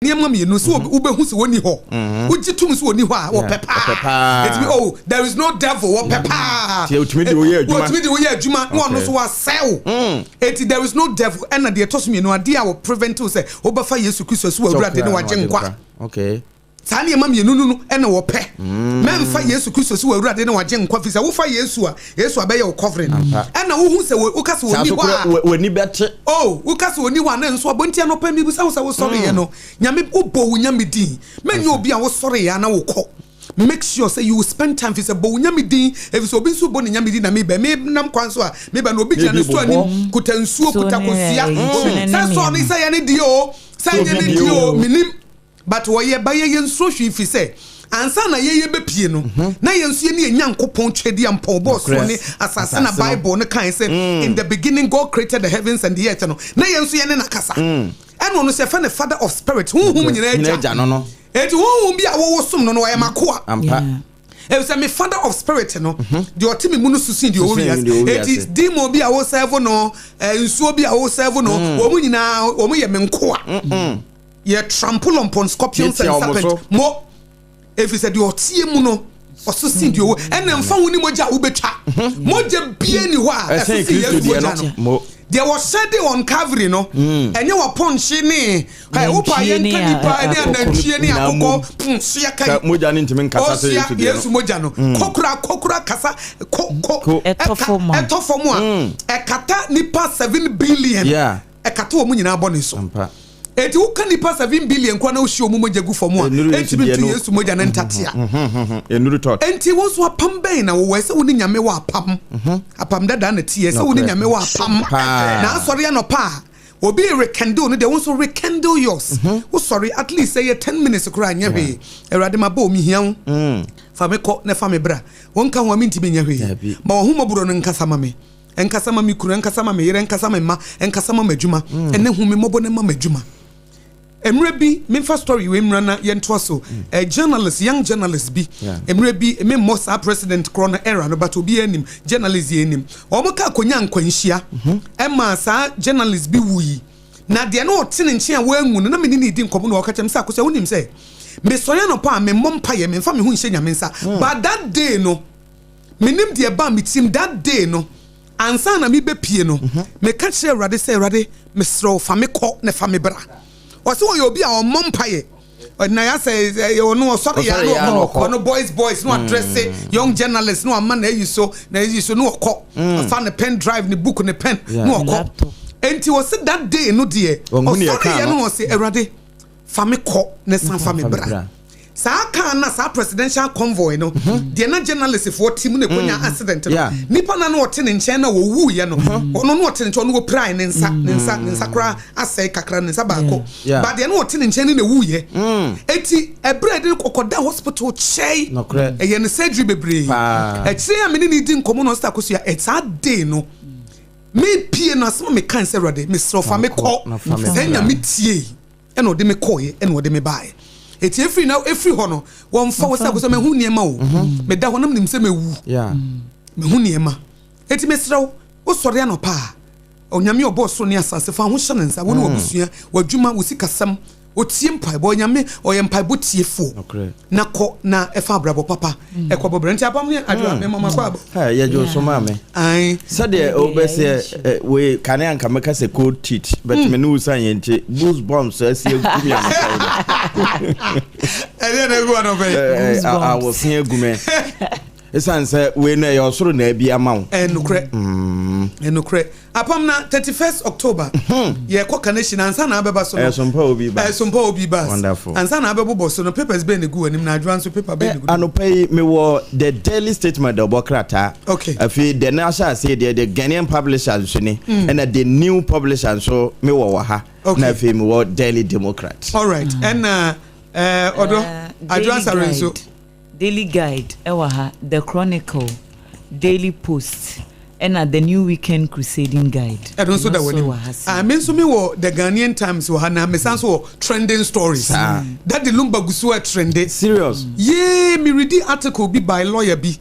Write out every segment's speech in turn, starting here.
Nneɛma mmienu sɛ wobɛhu sɛ wɔnni hɔ. Wogye tom sɛ wɔnni hɔ a, wɔpɛ paa. Ɛtumi, oh, there is no devil, wɔpɛ paa. Wɔtumi de woyɛ adwuma. Wɔtumi de woyɛ adwuma na ɔno nso wasɛe wo. Eti there is no devil. Ɛna deɛ ɛtɔ so mmienu, adeɛ a wɔ prevent wo sɛ wobɛfa Yesu Kristo sɛ w'Awurade ne w'Agyenkwa. Saa nneɛma mmienu no na wɔpɛ. Mɛmfa Yesu Kristo sɛ w'Awurade ne w'Agyenkwa, firi sɛ wofa Yesu a, Yesu abɛyɛ wo covering. Ɛna wohu sɛ woka sɛ ɔnni hɔ a, w'ani bɛte. Oh, woka sɛ ɔnni hɔ a, na nso abɔ nti anɔpa mebisa wo sɛ wosɔreeɛ no, Nyame, wobɔ wo Nyame din. Mɛnyɛ obi a wosɔreeɛ a na wokɔ. Make sure sɛ you will spend time, firi sɛ bɔ wo Nyame din, ɛfiri sɛ obi nso bɔ ne Nyame din na mebɛ, menam kwan so a, meba no obi gyina ne store anim, kuta nsuo, kuta kosua, obi, sɛ store no sɛ yɛ ne deɛ o, sɛ ɛnyɛ ne deɛ o, menim. But wɔyɛ ba yɛ yɛn suro hwee firi sɛ ansa na yɛyɛ bɛpie no na yɛn nso yɛne yɛn Nyankopɔn Tweaduampɔn ɔbɔɔ soro ne asase na Bible no kae sɛ in the beginning God created the heavens and the earth no na yɛn nso yɛne no akasa ɛna ɔno nso yɛfrɛ no Father of spirit honhom nyinaa agya enti honhom bi a wowo som no no ɔyɛ m'akoa. Efisɛ me father of spirit no, deɛ ɔte me mu no so sin deɛ ɔwɔ wiase. Eti demon bi a wo serve no, nsuo bi a wo serve no, wɔn nyinaa wɔn yɛ me nkoa. Yɛ trample upon scorpions and serpent. Mo, efisɛ deɛ ɔteɛ mu no, ɔso sin deɛ ɔwɔ. Ɛna nfa ho ne mogya a wobɛtwa. Mogya bie ni hɔ a ɛso sin Yesu mogya no. Deɛ wɔhyɛ de on Calvary no, ɛnyɛ wapɔnkye ne Ɛ wo pa yɛn ka nipa ne anantwie ne akokɔ soa ka yi. Mogya no ntumi nkasa sɛ Yesu deɛ no. Yesu mogya no. Kokora kokora kasa ko ko. Ɛtɔ fam a. Ɛtɔ fam a. Ɛkata nipa 7 billion. Ɛkata wɔn nyinaa bɔne so. Eti woka nipa 7 billion kora na wohyia wɔn mogya gu fam a, ɛntumi ntu Yesu mogya no ntatea. Enuru tɔt. Enti wo nso apam bɛn na wowɔ? Ɛsɛ wo ne Nyame wɔ apam. Apam dada na ti. Ɛsɛ wo ne Nyame wɔ apam. Na asɔre anɔpa a obi rekindle no deɛ, wo nso rekindle yours. Wosɔre, at least ɛyɛ 10 minutes koraa, nyɛ hwee. Awurade, ma bɔ omi hia wo, fa me kɔ na fa me bra. Wɔn ka ho a mentumi nyɛ hwee. Ma wɔn ho no nkasa ma me, nkasa ma me kunu, nkasa ma me yere, nkasa ma mma, nkasa ma m'adwuma. Ɛnɛ hu me mmɔbɔ ne ma m'adwuma. Mmerɛ bi memfa story wei mmra na yɛntoa so. Journalist, young journalist bi, mmerɛ bi memmɔ saa president korɔ no era no, but obiara anim journalist yɛ anim, wɔn ka akonnwa nkwanhyia ɛma saa journalist bi wuyi. Na deɛ na ɔte ne nkyɛn a wɔanwu no na mene ne di nkɔmmɔ na ɔka kyerɛ me sɛ, "Akosua, wonim sɛ mesɔre anɔpa a memmɔ mpayɛ, memfa me ho nhyɛ Nyame nsa, but that day no menim deɛ ba me tirim. That day no, ansa na mebɛpie no, meka kyerɛ Awurade sɛ, 'Awurade, mesrɛ wo, fa me kɔ na fa me bra.'" Ɔsɛ wɔyɛ obi a ɔmmɔ mpayɛ na yà sɛ ɔno ɔsɔre yà no ɔkɔ, ɔno boys boys no address young journalist no ama na eyi so na eyi so no, ɔkɔ ɔfa ne pen drive, ne book, ne pen no ɔkɔ. Nti ɔsɛ that day no deɛ ɔsɔre yɛ no, ɔsɛ, "Awurade, fa me kɔ ne san fa me bra." Saa kaa na saa presidential convoy no deɛ na journalist foɔ ti mu na ekonya accident no, nipa na na ɔte ne nkyɛn na wɔwu yɛ no, ɔno na ɔte ne nkyɛn, ɔno wɔpirae ne nsa, ne nsa koraa asɛe kakra, ne nsa baako ba. Deɛ na ɔte ne nkyɛn no na ewu yɛ. Eti ɛbrɛ de kɔkɔda hospital kyɛe, ɛyɛ ne surgery bebree. Akyire a mene ne di nkɔmɔ na ɔsɛ, "Akosua, saa day no mepie no, asɛm a meka sɛ, 'Awurade, mesrɛ, fa me kɔ,' sɛ Nyame tie, ɛna ɔde me kɔɔyɛ, ɛna ɔde me baeɛ." Eti efiri na efiri hɔ no, wɔmfa wɔ sɛ akosɛ mehu nneɛma o. Meda hɔ na menim sɛ mewu, mehu nneɛma. Eti mesrɛ wo, wosɔre anɔpa a, Onyame ɔbɔɔ soro ne asase, fa ho hyɛ ne nsa, wo ne w'abusua, w'adwuma, wo sikasɛm. Otie mpaebɔ. Onyame ɔyɛ mpaebɔ tiefoɔ. Na kɔ na ɛfa abrabɔ papa ɛkɔ bɔbrɛ. Nti apam ne adwoa mema makɔ abɔ. Yɛgye so maa me sɛdeɛ wobɛsɛ wei kane anka mɛka sɛ cold teeth, but me ne wo sa yɛ nti goose bumps asi agu me anɔpa. Ɛdeɛ na agu anɔpa yi? Awɔse agu me ɛsiane sɛ wei no ɛyɛ ɔsoro na abi ama wo. Ɛnokorɛ, ɛnokorɛ. Apam na 31st October yɛkɔ Kaneshie. Na ansa na abɛba so no, Ɛsompa obi ba. Ɛsompa obi ba. Wonderful. Ansa na abɛbobɔ so no, papers bɛn na egu w'anim? Na adwoa nso, paper bɛn na egu? Anɔpa yi mewɔ The Daily Statement ɔbɔ krataa. Afei the no ahyɛ aseɛ deɛ, the Ghanaian Publisher nso ni, ɛna the New Publisher nso mewɔ wɔ ha, na afei mewɔ Daily Democrat. Alright, ɛna ɔdɔ Adwoa Sare nso? Daily Guide ɛwɔ ha, The Chronicle, Daily Post, ɛna The New Weekend Crusading Guide. Ɛno nso da w'anim. Ah, me nso mi wɔ The Ghanaian Times wɔ ha, na mesan so wɔ Trending Stories. Daddy Lumba gu so a trende. Serious? Yee, mi read article bi by lawyer bi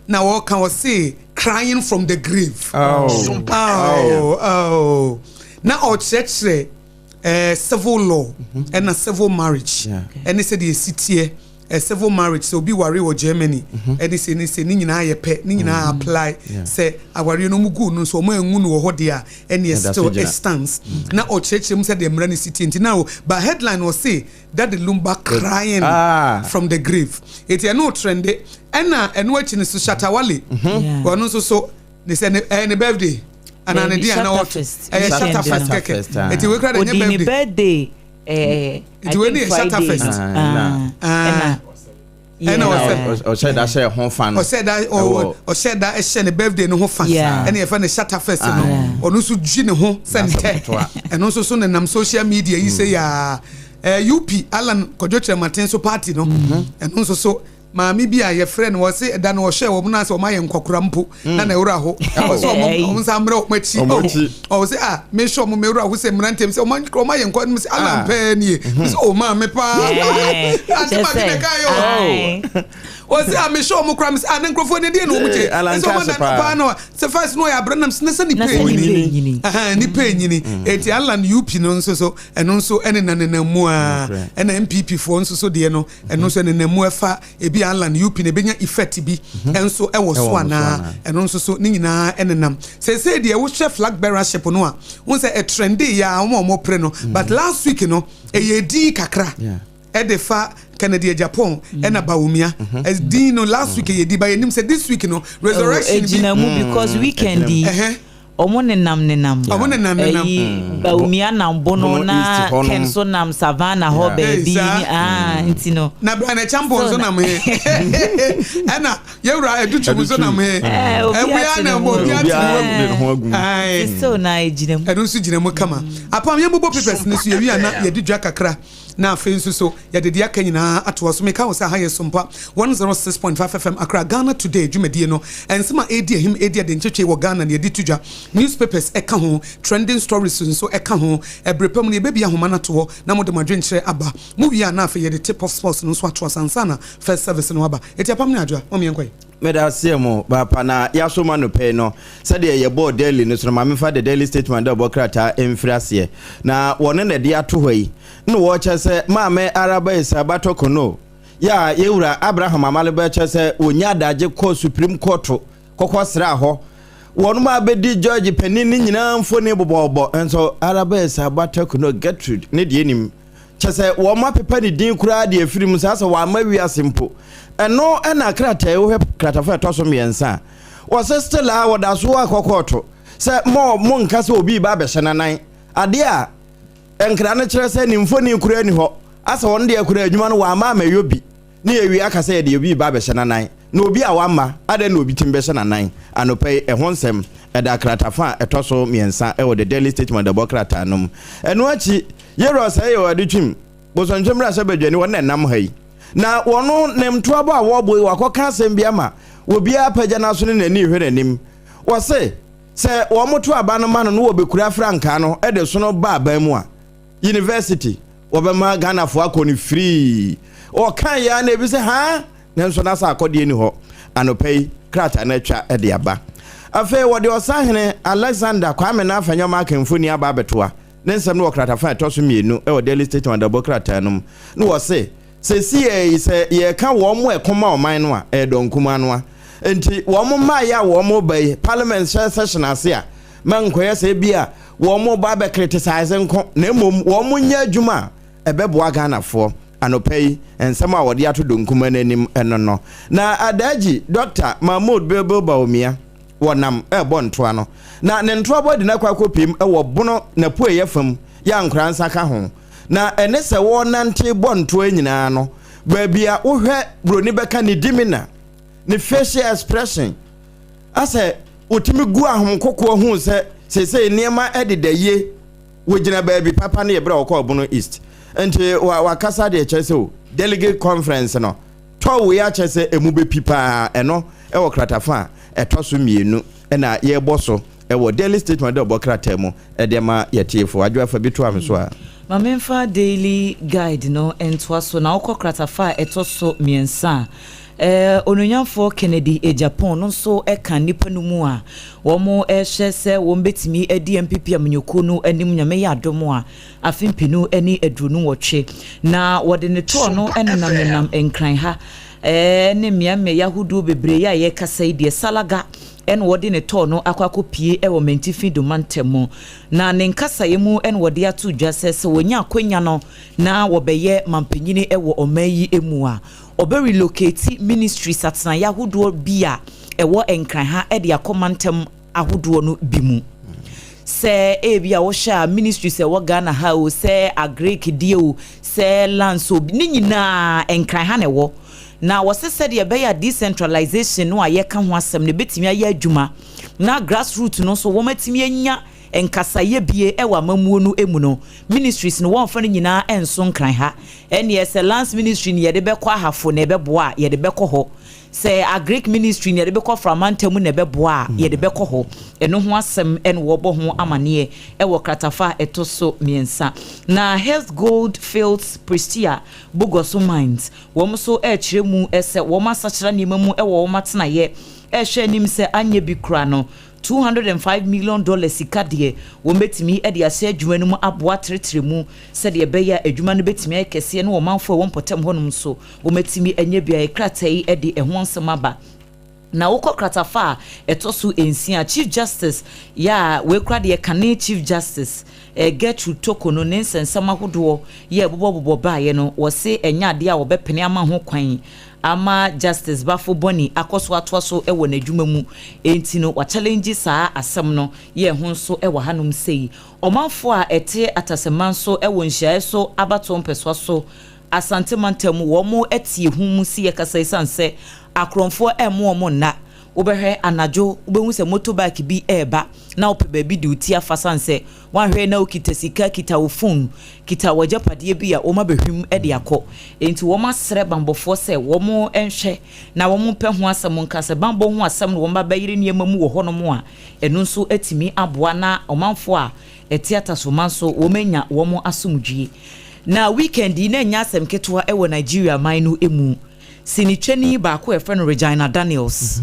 na wɔka, wɔse "Crying from the grave". Oh. Oh, oh. Na ɔkyerɛkyerɛ. Civil law ɛna civil marriage ɛne sɛdeɛ ɛsi teɛ. Civil marriage, sɛ obi ware wɔ Germany ɛne sɛ ne sɛ ne nyinaa yɛ pɛ, ne nyinaa apply. Sɛ awareɛ no mu gu no nso, ɔmo angu no wɔ hɔ deɛ a, ɛneɛ Ɛda so still gyina. it stands. Na ɔkyerɛkyerɛ mu sɛdeɛ mmara no si teɛ. Nti now, but headline wɔ se "Daddy Lumba crying from the grave". Eti ɛno trend. Ɛna ɛno akyi no so, Shatta Wale, ɔno nso so ne sɛ ne ɛyɛ ne birthday anaa ne Dabi, di ana Shatta wɔto Fest. ɛyɛ Weekend Shatta no. Fest Shatta kɛkɛ. Fest, ah. Eti wei kura de Odi nyɛ ne birthday. birthday Nti wei I ne think yɛ Shatta Friday. Fest. Ah, Ah. ɛna Ɛna ɔsɛ- Ɔhyɛ da hyɛ ho fa no. Ɔhyɛ da Ɛwɔ- ɔhyɛ da ɛhyɛ ne birthday no ho fa. Ɛna yɛfɛ ne Shatta Fest no. Ɔno nso gyi ne ho sɛ N'asɛm ntɛ ketewa. Ɛno nso so nenam social media yi sɛ yaa UP Alan Kwadwo Kyerɛmaten so party no. Ɛno nso so, maame bi a yɛfrɛ no, wɔse ɛda no ɔhyɛ wɔn na sɛ wɔn ayɛ nkɔkora mpo na na ɛwura hɔ, ɔsɛ ɔmo nsa mmerɛ wɔn akyi. Wɔn akyi. Ɔwɔ sɛ a mehwɛ ɔmo mewura hɔ sɛ mmeranteɛ sɛ ɔmo ayɛ nkɔ sɛ Alan pɛɛ nie sɛ ɔ maame paa ante Kyerɛ maame sɛ, na ɛka yɛ o. Wɔsi a mehwɛ ɔmo kora, mesɛ a ne nkurɔfoɔ ne deɛ na ɔmo kyɛ Eh, Alan ɛsɛ ɔmo Kase da paa. paa na sɛ first no ɔyɛ abrɛ nam sɛ ne sɛ Na nipa sɛ nipa enyini. enyini. Ahan, nipa enyini. Eti Alan UP no nso so, ɛno nso ɛne nenam mu a ɛna NPP foɔ nso so deɛ no, ɛno nso nenam mu. Ɛfa ebi Alan UP na ebenya effect bi ɛnso ɛwɔ so Ɛwɔ mo so anaa? anaa? Ɛno nso so ne nyinaa ɛnenam. Seesei deɛ, wohwɛ flag bearership no a, wɔn sɛ ɛtrend yɛ a wɔn a wɔn pere no, but last week no ɛyɛ din kakra ɛde fa Kennedy Agyapong ɛna Bawumia ɛdin no. Last week ɛyɛ di ba yɛnim sɛ this week no resurrection bi. Egyina mu because weekend yi ɔmo nenam nenam. Ɔmo nenam nenam. Ɛyi, Bawumia nam Bono Bono na East hɔ nom. Ken so nam Savannah hɔ baabi. Hey, saa. Ni ah, nti no. Na Bryan Acheampong nso So nam he, ɛna yɛwura Adutwum nso nam he. Eh, obi Ɛwia ate na ne ho. obi ate ne Obiara ho. de ne ho agu mu. Aye. Nti still na egyina mu. Ɛno nso gyina mu kama. Apam, yɛmbobɔ papers no so, yɛwie a na yɛde dwa kakra, na afei nso so yɛde deɛ aka nyinaa atoa so. Meka wo sɛ ha yɛ Sompa 106.5 FM Accra. Ghana Today dwumadie no, ɛnsɛm a ɛdi ahim, ɛdi ade nkyetwe wɔ Ghana ne yɛde to dwa. Newspapers ɛka ho, trending stories nso ɛka ho. Ɛberɛ pa mu no yɛbɛbi ahoma no ato hɔ na mode mo adwenkyerɛ aba. Mowie a, na afei yɛde tip of sports no nso atoa sansa na first service no aba. Ɛti Apam ne Adwoa, mɔmeɛnkɔe. Meda aseɛ mu baapa na yɛaso ma no pɛi no sɛdeɛ yɛbɔɔ daily no so no, ma memfa The Daily Statement dɛ ɔbɔ krataa mfiri aseɛ na wɔne na ɛde ato hɔ yi na wɔkyɛ sɛ Maame Araba Esaaba Torkornoo yɛ a yɛwura Abraham Amaliba kyɛ sɛ wɔnya adagye kɔ Supreme Court kɔkɔ sra hɔ. Wɔnom a bɛdi George panin no nyinaa mfoni bobɔɔbɔ, nso Araba Esaaba Torkornoo Gertrude ne deɛ nim kyɛ sɛ wɔn apepa ne din koraa de afiri mu saa sɛ wɔama wiase mpo. Ɛno ɛna krataa yi, wohwɛ kratafo a ɛtɔ so 3 a, wɔsɛ still a wɔda so akɔkɔɔto sɛ mo mo nka sɛ obi ba abɛhyɛ n'anan adeɛ a nkra no kyerɛ sɛ ne mfoni koraa ni hɔ asɛ wɔn deɛ koraa adwuma no wɔama amɛyɔ bi ne yɛwie aka sɛ yɛde obi ba abɛhyɛ n'anan na obi a wama adɛn na obi tumi bɛhyɛ n'anan. Anɔpa yi ɛho nsɛm ɛda kratafa a ɛtɔ so 3 ɛwɔ The Daily Statement ɛbɔ krataa no mu. Ɛno akyi, yɛwura sɛ yɛ wɔde twim Bosomtwe mmra sɛ badwani wɔn na ɛnam ha yi na wɔno ne ntoabɔ a wɔrebɔ yi, wakɔka asɛm bi ama obiara apagya n'aso ne n'ani hwɛ n'anim. Wɔse sɛ wɔn to aba no ma no no, wɔbɛkura frankaa no de sono ba aban mu a, university wɔbɛma Ghanafoɔ akɔ no firii. Ɔka yɛ na ebi sɛ ha, nanso n'asa akɔdeɛ ni hɔ. Anɔpa yi krataa no atwa de aba. Afei wɔde Ɔsahene Alexander Kwame n'Afenyo Markin mfoni aba abɛtoa ne nsɛm no wɔ kratafa a ɛtɔ so 2 wɔ Daily Statement adabɔ krataa no mu. Na wɔse sɛsi yɛ yi sɛ yɛka wɔn mo ɛko ma ɔman no a, ɛyɛ dɔn kumaa no a nti wɔn mo mmaayɛ a wɔn ba yi parliament hyɛ session ase a, ma nkɔyɛ sɛ bi a wɔn mo ba abɛ criticize nko, na mmom wɔn mo nyɛ adwuma a ɛbɛboa Ghanafoɔ. Anɔpa yi nsɛm a wɔde ato donkuma n'anim ɛno no na Adaagyi Dr Mahmood Bilbil Bawumia wɔnam ɛrebɔ ntoa no, na ne ntoa bɔ de no akɔ akɔpiem wɔ Bono n'apueeɛ fam yɛ ankora nsa ka ho. Na ɛne sɛ wɔrenante bɔ ntoa nyinaa no, baabi a wohwɛ buroni bɛka ne demeanor, ne facial expression, asɛ wɔtumi gu ahomkokoɔ hu sɛ seesei nneɛma ɛdeda yie, wɔgyina baabi papa no yɛ berɛ a wɔkɔɔ Bono East. Nti wakasa deɛ kyerɛ sɛ o delegate conference no tɔ wei akyerɛ sɛ emu bɛpi paa. Ɛno ɛwɔ kratafa a ɛtɔ so 2 ɛna yɛrebɔ so ɛwɔ Daily Statement de ɔbɔ krataa mu ɛde ma yɛtiefo. Adwo, afa bi to am so a. Ma memfa Daily Guide no ntoa so na wokɔ kratafa a ɛtɔ so 3 a. Onuonyamfoɔ Kennedy Agyapong no nso ka nnipa no mu a wɔrehwɛ sɛ wɔbɛtumi adi NPP amanyɔkuo no anim Nyame yɛ adom a afe mpenu ne 28. Na wɔde ne toɔ no nenam nenam Nkran ha ne mmeammea ahodoɔ bebree a yɛrekasa yi deɛ Salaga na wɔde ne tɔɔ no akɔ akɔpie wɔ Mantifi do mantam mu. Na ne nkasaeɛ mu na wɔde ato dwa sɛ sɛ wɔnya akwanya no na wɔbɛyɛ mampanyini wɔ ɔman yi mu a, ɔbɛ relocate ministries atenaeɛ ahodoɔ bi a ɛwɔ Nkran ha de akɔ mantam ahodoɔ no bi mu. Sɛ ebi a wohwɛ a ministries ɛwɔ Ghana ha o, sɛ agric deɛ o, sɛ lands o, ne nyinaa Nkran ha na ɛwɔ. Na wɔsɛ sɛdeɛ ɛbɛyɛ a decentralization no a yɛka ho asɛm no ɛbɛtumi ayɛ adwuma na grassroots no nso wɔatumi anya nkasayɛ bie ɛwɔ amammuo no mu no, ministries no wɔmfa no nyinaa nso Nkran ha. Ɛneɛ sɛ lands ministry no yɛde bɛkɔ Ahafo na ɛbɛboa a, yɛde bɛkɔ hɔ. Sɛ agric ministry no yɛde bɛkɔ Framantam mu na ɛbɛboa a, yɛde bɛkɔ hɔ. Ɛno ho asɛm ɛna wɔbɔ ho amanneɛ ɛwɔ kratafa a ɛtɔ so 3. Na Health Gold Fields Prestea Bogoso Mines wɔn nso ɛrekyerɛ mu sɛ wɔn asakyera nneɛma mu ɛwɔ wɔn atenaeɛ, ɛrehwɛ anim sɛ anyɛ bi kora no $205 million sika deɛ wɔn bɛtumi de ahyɛ adwuma no mu aboa teretere mu sɛdeɛ ɛbɛyɛ a adwuma no bɛtumi ayɛ kɛseɛ ne ɔmanfoɔ a ɛwɔ mpɔtam hɔnom nso wɔmatumi anya beaeɛ. Krataa yi de ɛho nsɛm aba. Na wokɔ kratafa a ɛtɔ so 6, Chief Justice yɛ a wɔakura deɛ kane Chief Justice Gertrude Torkornoo ne nsɛnsɛm ahodoɔ yɛ ɛbobɔbobɔ baeɛ no, wɔse ɛnyɛ adeɛ a wɔbɛpene ama ho kwan ama Justice Baffoe-Bonnie akɔ so atoa so wɔ n'adwuma mu. Enti no wakyɛlɛngye saa asɛm no yɛ ho nso wɔ hanom sei. Ɔmanfoɔ a ɛte Atasɛmma nso wɔ nhyiaeɛ so abatoɔ mpɛsoa so Asante mantam mu, wɔn te ehu mu si yɛkasa esiane sɛ akorɔmfoɔ ɛmmo wɔn nna. Wobɛhwɛ anadwo wobɛhu sɛ motorbike bi ɛreba na wopɛ baabi de wo ti afa sane sɛ woanhwɛ na wokita sika, kita wo phone, kita w'agyapadeɛ bi a wɔn abɛhwim de akɔ. Enti wɔn asrɛ bambɔfoɔ sɛ wɔn nhwɛ na wɔn mpɛ ho asɛm nka. Sɛ bambɔ ho asɛm na wɔn ba bɛyere nneɛma mu wɔ hɔnom a, ɛno nso atumi aboa na ɔmanfoɔ a ɛte Atasoma nso wɔn anya wɔn asomdwie. Na weekend yi na ɛnyɛ asɛm ketewa wɔ Nigeria man no mu. Sinitwani baako a yɛfrɛ no Regina Daniels,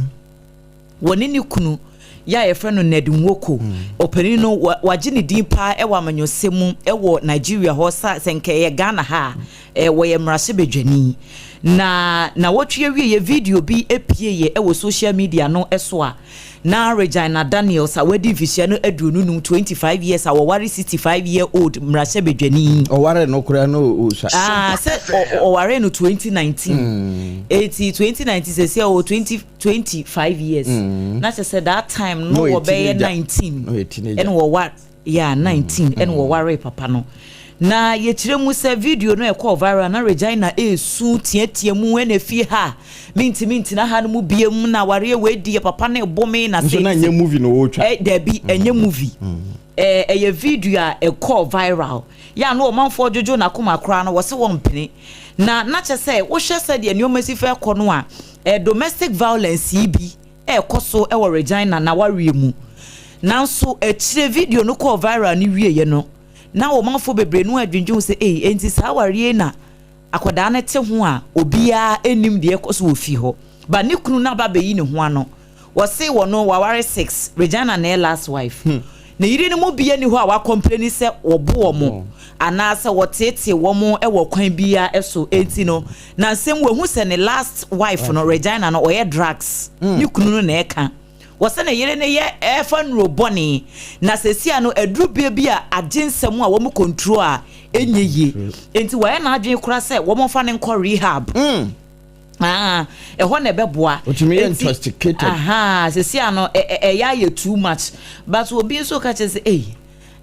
wɔne ne kunu yɛ a yɛfrɛ no Ned Nwoko, ɔpanin no wagye ne din paa wɔ amanyɔsɛm mu wɔ Nigeria hɔ. Sa sɛ nka ɛyɛ Ghana ha a, wɔyɛ mmarahyɛbadwani. Na nawɔtwe awie yɛ video bi epie yɛ wɔ social media no so a na Regina Daniels a wadi mfihyia no 25, 25 years, a wɔware 65 year old mmarahyɛbadwani. Ɔware no koraa no ɔsua. Ah, sɛ ɔware no 2019, eti 2019 sɛ ɔwɔ 20 25 years, na kyerɛ sɛ that time no wɔbɛyɛ 19 ɛna wɔware, yeah, 19 ɛna wɔware papa no. Na yɛkyerɛ mu sɛ video no ɛkɔɔ viral na Regina esu teatea mu ɛna efie ha mintimi ntina ha no mu biem na awareɛ wei deɛ papa no ɛbɔ me na nso na nyɛ movie na wɔretwa. Ɛ dabi, ɛnyɛ movie, ɛyɛ video a ɛkɔɔ viral yɛ a na ɔmanfoɔ dwodwo n'akoma koraa no wɔsɛ wɔn mpene. Na kyɛ sɛ wohwɛ sɛdeɛ nneɛma si fɛ kɔ no a, domestic violence yi bi ɛrekɔ so ɛwɔ Regina na wareɛ mu. Nanso akyire video no kɔɔ viral no wieɛ no, na ɔmanfoɔ bebree no adwendwen sɛ ei, enti saa awareɛ na akwadaa no te ho a obiara anim deɛ ɛkɔ so wɔ fie hɔ ba. Ne kunu no aba bɛyi ne ho ano, wɔse wɔ no waware six, Regina na ɛyɛ last wife. Ne yere no mu bia ni hɔ a wakɔmpleni sɛ wɔbo wɔn anaasɛ wɔteetee wɔn wɔ kwan biara so. Enti no na nsɛm wɔhu sɛ ne last wife no, Regina no, ɔyɛ drugs. Ne kunu no na ɛka wɔsɛ ne yere no yɛ ɛfa nnuro bɔne na sɛsia no aduru bea bi a agye nsɛm a wɔn control a ɛnyɛ yie, nti wɔyɛ n'adwene koraa sɛ wɔn fa ne nkɔ rehab. Ah, ɛhɔ na ɛbɛboa. Otumi yɛ intoxicated. Aha, sɛsia no ɛyɛ ayɛ too much, but obi nso ka kyerɛ sɛ ei,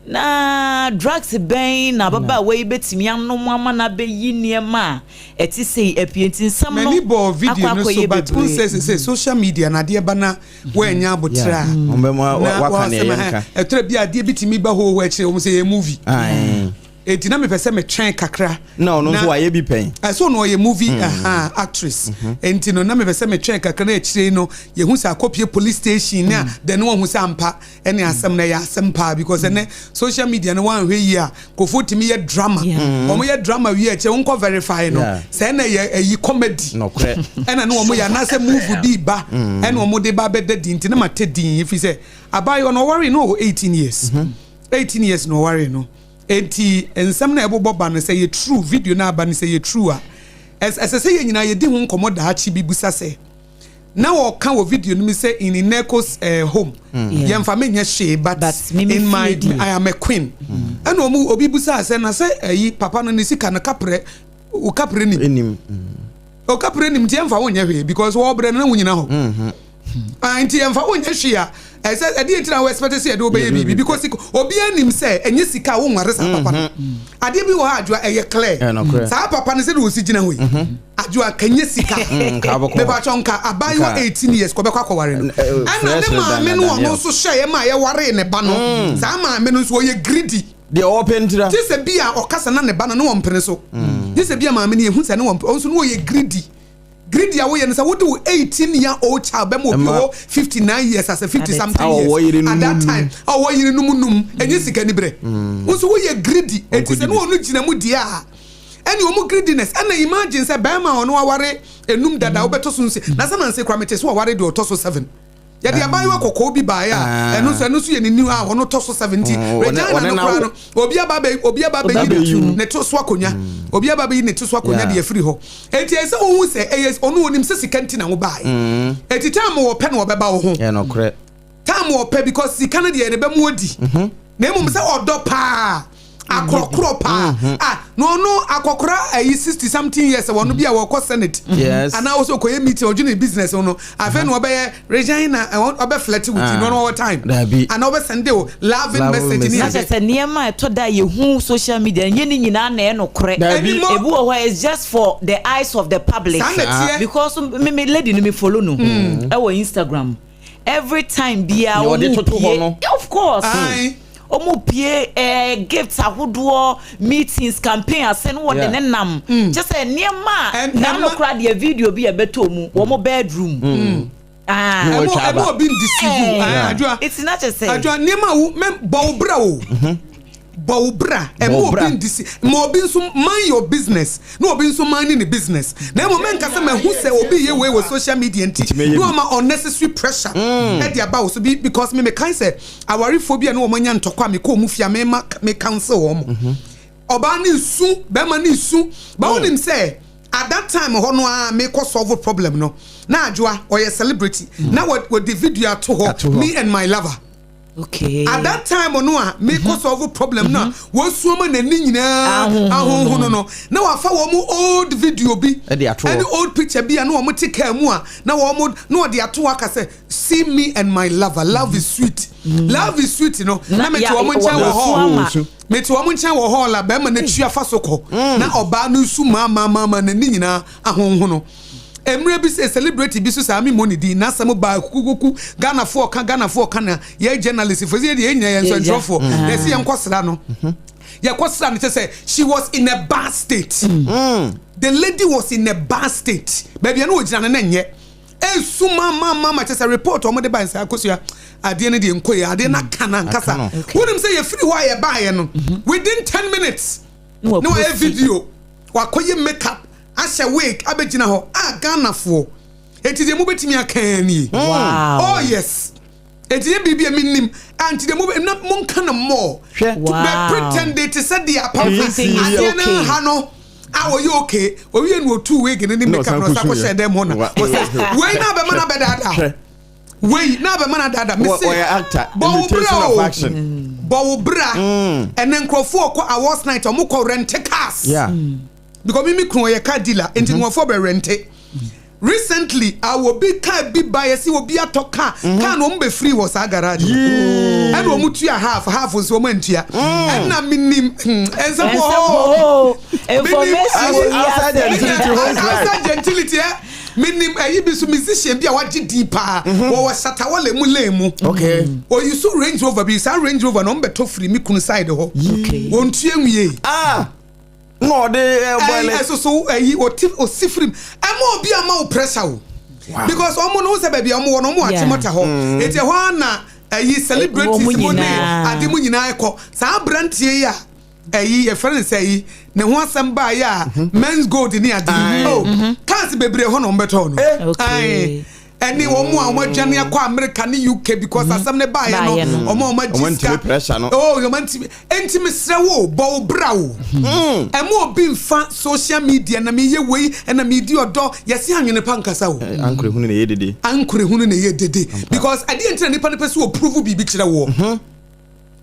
na drugs bɛn na ababaawa yi bɛtumi anom ama no abɛyi nneɛma a ɛte sei apie? Nti nsɛm no m'ani bɔ video akɔ no so akɔyɛ but n bebree. sɛ social media na adeɛ ba na wɔanya abotrɛ a ɔmbɛma na waka ne wɔasɛm ɛyɛ nka. Ɛtɔrɔ bi adeɛ bi tumi ba hɔ hɔ akyire wɔn sɛ yɛ movie. Ae. Enti na mepɛ sɛ metwɛn kakra. Na ɔno nso wayɛ bi pɛn. Ɛsɛ ɔno ɔyɛ movie mm. actress. Enti no na mepɛ sɛ metwɛn kakra na akyire no yɛhu sɛ akɔpie police station na mm. then wɔhu sɛ ampa ɛne asɛm na ɛyɛ asɛm paa because ɛnɛ social media no wɔanhwɛ yie a nkurɔfoɔ tumi yɛ drama. Wɔn yɛ drama wie akyire wɔn kɔ verify no sɛ ɛna yɛ ɛyi comedy. Ɛna ne wɔn yɛ anaasɛ movie bi ba ɛna wɔn de ba bɛda din nti na ma te din efi sɛ abaayewa no ɔware no ɔwɔ 18 years. 18 years na ɔware no. Enti nsɛm no a ɛbobɔ ba no, sɛ ɛyɛ true, video no a aba no, sɛ ɛyɛ true a, ɛsɛ sɛ yɛn nyinaa yɛdi ho nkɔmmɔ daakye bi bisa sɛ, na wɔka wɔ video no mu sɛ in Ineko's eh, home, mm. yɛmfa me nyɛ hwee, but, but in my, I am a queen. Mm. Ɛna ɔmu obi bisa sɛ, na sɛ ɛyi papa no ne sika no kaprɛ, wo kaprɛ nim. Mm. O kaprɛ nim nti yɛmfa wo nyɛ hwee because wɔbrɛ no na wo nyina hɔ. Mm-hmm. Ah, nti yɛmfa wo nyɛ hwee a, ɛsɛ ɛdeɛ nti na wo expect sɛ yɛde wo bɛyɛ biribi because obiara nim sɛ ɛnyɛ sika a wonware saa papa no. Mm-hmm. Adeɛ bi wɔ hɔ adwoa ɛyɛ clear. Saa papa no sɛdeɛ ɔsi gyina hɔ yi, mm-hmm. adwoa kanyɛ sika. Mm, Mepakyɛ nka abaayewa 18 years kɔbɛkɔ akɔware no. Ɛna ne maame no ɔno nso hyɛeɛ ma yɛwaree ne ba no. Mm. Saa maame no nso ɔyɛ greedy. Deɛ ɔpɛ ntira. Gye sɛ bi a ɔkasa na ne ba no ne wɔmpene so. Mm. Gye sɛ bi a maame no yɛhu sɛ ne wɔmpene, ɔno nso no ɔyɛ greedy. Greedy a woyɛ no sɛ wode wo 18 year old child bɛma obi ɔwɔ 59 years asɛ 50 something years at that time a ɔwɔ yere no mu num ɛnyɛ sika ni berɛ wo nso woyɛ greedy eti sɛ ne ɔno gyina mu deɛ a ɛne ɔmo greediness ɛna imagine sɛ bɛrima a ɔno aware enum dada wobɛtɔ so nsi na sɛ nanse kora mete so aware deɛ ɔtɔ so 7 Yɛde abaayewa kɔkɔɔ bi baeɛ a ah. ɛno nso ɛno nso yɛ ne new a ɔno tɔ so 70. Mm, Regina no koraa no obi aba abɛ obi aba abɛyi ne to so akonnwa mm. obi aba abɛyi ne to so akonnwa de afiri hɔ. Eti ɛsɛ ohun sɛ ɛyɛ ɔno onim sɛ sika nti na wo baeɛ. Mm. Eti time wɔ pɛ na ɔbɛba wo ho. Time wɔ pɛ because sika no deɛ ɛde bɛ mu odi. Mhm. Na mmom sɛ ɔdɔ paa akorɔkorɔ paa mm-hmm. ah na ɔno akɔkora ayi 60 something years wɔn bi a wɔkɔ senate anaa wɔsɛ ɔkɔyɛ meeting ɔdwene ne business no afei na ɔbɛyɛ Regina ɔbɛ flirt with you na ɔno ɔwɔ time anaa ɔbɛ send o loving message ne ade. Na sɛ nneɛma a ɛtɔ da yɛhu social media nyɛ ne nyinaa na ɛyɛ nokorɛ. Ebi wɔ hɔ it's just for the eyes of the public. Saa na ɛteɛ. Because me me lady no me follow no ɛwɔ Instagram. Every time biara wɔn pie of course wɔn pie ɛɛ eh, gifts ahodoɔ meetings campaign ase no wɔde ne nam mm. kyɛ sɛ nneɛma a n'ano kora deɛ video bi a ɛbɛtɔ mu wɔn mm. bedroom. Mm. Ah. Ɛmu ɛmu obi ndisi gu adwa eti na kyɛ sɛ adwa nneɛma a wo mɛ bɔ wo bra o. Mhm. Bɔ wo bra, ɛma obi ndisi, ma obi nso mind your business, na obi nso mind ne business. Na mmom mɛnka sɛ mahu sɛ obi yɛ wei wɔ social media nti, na wama unnecessary pressure ɛde aba wo so bi because me mekae sɛ awarefoɔ bi a na wɔn anya ntɔkwa a mekɔ wɔn fie a mema me counsel wɔn. Ɔbaa no resu, bɛrima no resu, but wonim sɛ at that time hɔ no ara mekɔ solve problem no, na Adwoa ɔyɛ celebrity, na wɔde video ato hɔ, me and my lover. Okay. At that time no a mekɔ mhm. solve problem no a mhm. wɔasua ma n'ani nyinaa ahonhono no na wafa wɔn old video bi ɛne old picture bi a na wɔn te kaa mu a na wɔn na wɔde ato aka sɛ see me and my lover love is sweet mm. love is sweet no na mete wɔn nkyɛn wɔ hall mete wɔn nkyɛn wɔ hall a bɛrima no tua fa so kɔ mm. na ɔbaa no nsu maamaamaama n'ani nyinaa ahonhono. Mmerɛ bi sɛ celebrity bi so saa me mmɔ ne din n'asɛm baa kukukuku Ghanafoɔ ɔka Ghanafoɔ ɔka na yɛ journalist foɔ sɛ yɛ deɛ yɛ nyina yɛ nsɛntwerɛfoɔ mm. yɛsi yɛn kɔ sra no mm-hmm. yɛkɔ sra no kyɛ sɛ she was in a bad state mm. the lady was in a bad state baabi a na ɔgyina no na nyɛ esu ma ma ma ma kyɛ sɛ report wɔn de ba nsa akosua adeɛ no deɛ nkɔ yɛ adeɛ no aka na nkasa wonim sɛ yɛfiri hɔ a yɛbaeɛ no mm-hmm. within 10 minutes na wɔayɛ video wakɔyɛ makeup ahyɛ wig abɛgyina hɔ a Ghanafoɔ enti deɛ mobɛtumi aka ara nie. Wow. Oh yes. Enti yɛ biribi a mennim a nti deɛ mobɛ na monka no more. Hwɛ. Wow. Bɛ pretend de te sɛ deɛ apam Everything is adeɛ no okay. ha no a ɔyɛ okay. Owie no otu wig no ne Na makeup ɔsan na ɔsan kɔsu kɔhyɛ yɛ. dɛm hɔ na Wa- ɔsɛ wei na abɛma no abɛdaadaa. Hwɛ. Wei na abɛma no adaadaa. Mese Wɔ- Wɔyɛ actor. bɔ wo Imitation bra of o. action. Bɔ wo bra. Ɛnɛ nkurɔfoɔ kɔ awards night ɔmo kɔ rent cars. Yeah. Because me me kunu ɔyɛ car dealer nti nkurɔfoɔ bɛ rente. Recently a obi car bi ba yɛsi obi atɔ car car na wɔn bɛ free wɔ saa garage no ɛna wɔn tua half half nso wɔn antua ɛna mi nim nsɛm wɔ hɔ Information wɔ Outside wiase. gentility home crime. Outside gentility ɛ. Menim ayi bi so, musician bi a wagye din paa, wɔwɔ Shatta Wale mu lane mu. Oyi so Range Rover bi, saa Range Rover na ɔmbɛtɔ firi me kunu side hɔ. Wɔntua nwie. Ah, na ɔde ɛyi bɔɔlɛ. Ɛso so ɛyi ɔti osi firim. Ɛma obi ama wo pressure o, because ɔmo no sɛ baabi a ɔmo wɔ no, ɔmo wɔ Achimota hɔ, eti ɛhɔ ara na ɛyi celebrities Wɔn mu ne nyinaa. ade mu nyinaa ɛkɔ. Saa aberanteɛ yi a ɛyi yɛfrɛ no sɛ ɛyi ne ho asɛm baa yɛ a Menzgold ne ade yi oh, cars bebree hɔ na ɔmo bɛtɔ no. Aye. Ɛne wɔn mu a wɔn adwane akɔ America ne UK because asɛm ne baayɛ Baayɛ no, no. ɔmo a wɔn agye Ɔmo sika ntumi pressure no. Oh, ɔmo ntumi. Ntumi srɛ wo, bɔ wo bra o. Ɛmo obi nfa social media na mi yɛ wei ɛna mi di ɔdɔ yɛsi anwene pa nkasa o. Ankore hunu na yɛ dede. Ankore hunu na yɛ dede, because adeɛ ntina nipa no pɛ sɛ ɔprove biribi kyerɛ woɔ.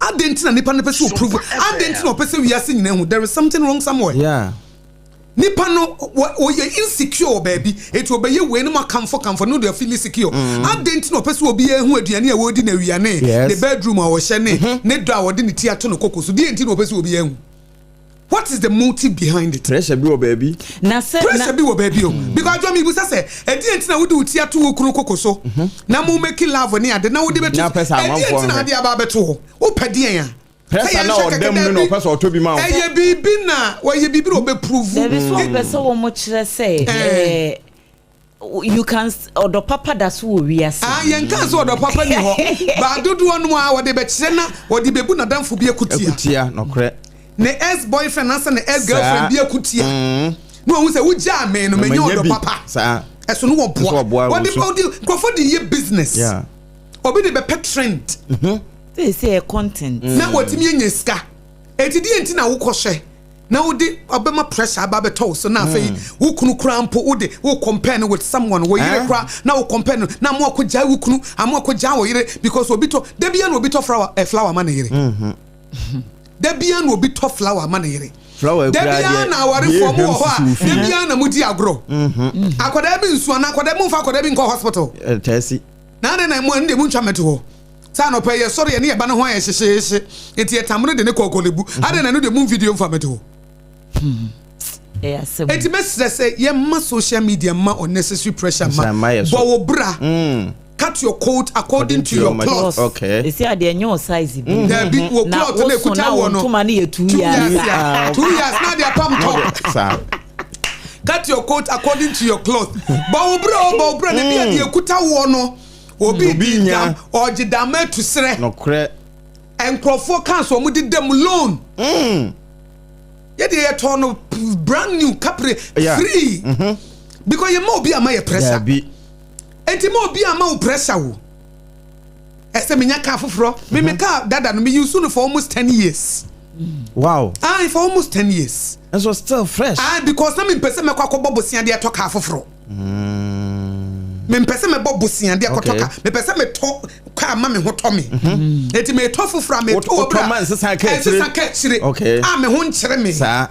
Adeɛ ntina nipa no pɛ sɛ ɔprove, adeɛ ntina ɔpɛ sɛ wiase nyinaa hu, there is something wrong somewhere. Nipa no wɔyɛ insecure wɔ baabi, eti ɔbɛyɛ wei no mu akamfo kamfo no de feel secure. Adeɛ ntina ɔpɛ sɛ obi ehu aduane a wɔredi na awia ne ne bedroom a ɔhyɛ ne dɔ a wɔde ne ti ato no koko so. Deɛ ntina ɔpɛ sɛ obi ehu, what is the motive behind it? Pressure bi wɔ baabi. Na sɛ Pressure bi wɔ baabi o, because adwa mi busa sɛ ɛdeɛ ntina wode wo ti ato wo kunu koko so na mo make love ne ade na wode bɛto Na pɛ sɛ ɛdeɛ amanfoɔ ntina hwɛ. ade aba abɛto hɔ, wopɛ deɛn a Pressure na ɔda mu no na ɔpɛ sɛ ɔtɔ bi ma wo. Ɛyɛ biribi na wɔyɛ biribi na ɔbɛprove. Dabi so, ɔpɛ sɛ wɔn kyerɛ sɛ you can ɔdɔ papa da so wɔ wiase. Ah, yɛn kan sɛ ɔdɔ papa ni hɔ baa dodoɔ no a wɔde bɛkyerɛ na wɔde bɛbu n'adamfo bi akutia. Akutia, nɔkorɛ. Ne ex boyfriend ansa ne ex girlfriend bi akutia na wɔn sɛ wogyaa me no, menya Manya ɔdɔ bi. papa. Saa. Ɛso no wɔboa. Nso wɔboa wɔde wo so. wɔde nkurɔfoɔ de yɛ business. Obi de bɛpɛ trend. Sɛ yɛ content. Na wɔtumi anya sika. Eti deɛ nti na wokɔhyɛ na wode ɔbɛma pressure aba abɛtɔ wo so, na afei wo kunu kora mpo wode wo compare no with someone, wo yere Eh? kora na wo compare no na mo akɔgyae wo kunu, amo akɔgyae wo yere, because obi tɔ da bia na obi tɔ flower ma ne yere, da bia na obi tɔ flower ma ne yere. Flower Da kura bia deɛ, na awarefoɔ mo wɔ hɔ a deɛ da bia na mo di agorɔ. Akwadaa bi nsu ana akwadaa mu nfa akwadaa bi nkɔ hospital. Ɛtɛsi. Na ade na mo ɛno deɛ mo ntwa mɛto hɔ saa nɔpɛ yɛ sɔre yɛ ne yɛ ba ne ho ayɛ hyehyeehye, nti yɛ tam no de ne kɔ Korle Bu, ade na ɛno deɛ mo video nfa mɛto hɔ. Ɛyɛ asɛm. Eti mɛsrɛ sɛ yɛmma social media mma unnecessary pressure ma. Nsa mma yɛ so. Bɔ wo bra. Cut your coat according to your cloth. Esi adeɛ nyɛ o size bi. Dabi, wo Na cloth na woso ekuta na wɔ wo no ntoma no yɛ two two years. years a 2 years na de apam top. Cut your coat according to your cloth. Bɔ wo bra o, bɔ wo bra na bi a deɛ ekuta wɔ no obi Obi di nya. dam ɔgye dam atu serɛ. Nkurɔfoɔ kan so wɔn de dam loan. Yɛde yɛtɔn no brand new kapre free because yɛ ma obi ama yɛ pressure. Dabi. Eti ma obi ama wo pressure wo ɛsɛ menya car foforɔ. Me car dada no, me use no for almost 10 years. Ah, for almost 10 years. Nso still fresh. Ah, because na mi mpɛ sɛ mɛkɔ akɔbɔ bosia de atɔ car foforɔ. Mi mpɛ sɛ mɛbɔ bosia de akɔtɔ car. Mepɛ sɛ metɔ car ma me ho tɔ me. Eti metɔ foforɔ a, metɔ wɔ Wotɔ ma nsesa ka akyire. Nsesa ka akyire. A me ho nkyerɛ me.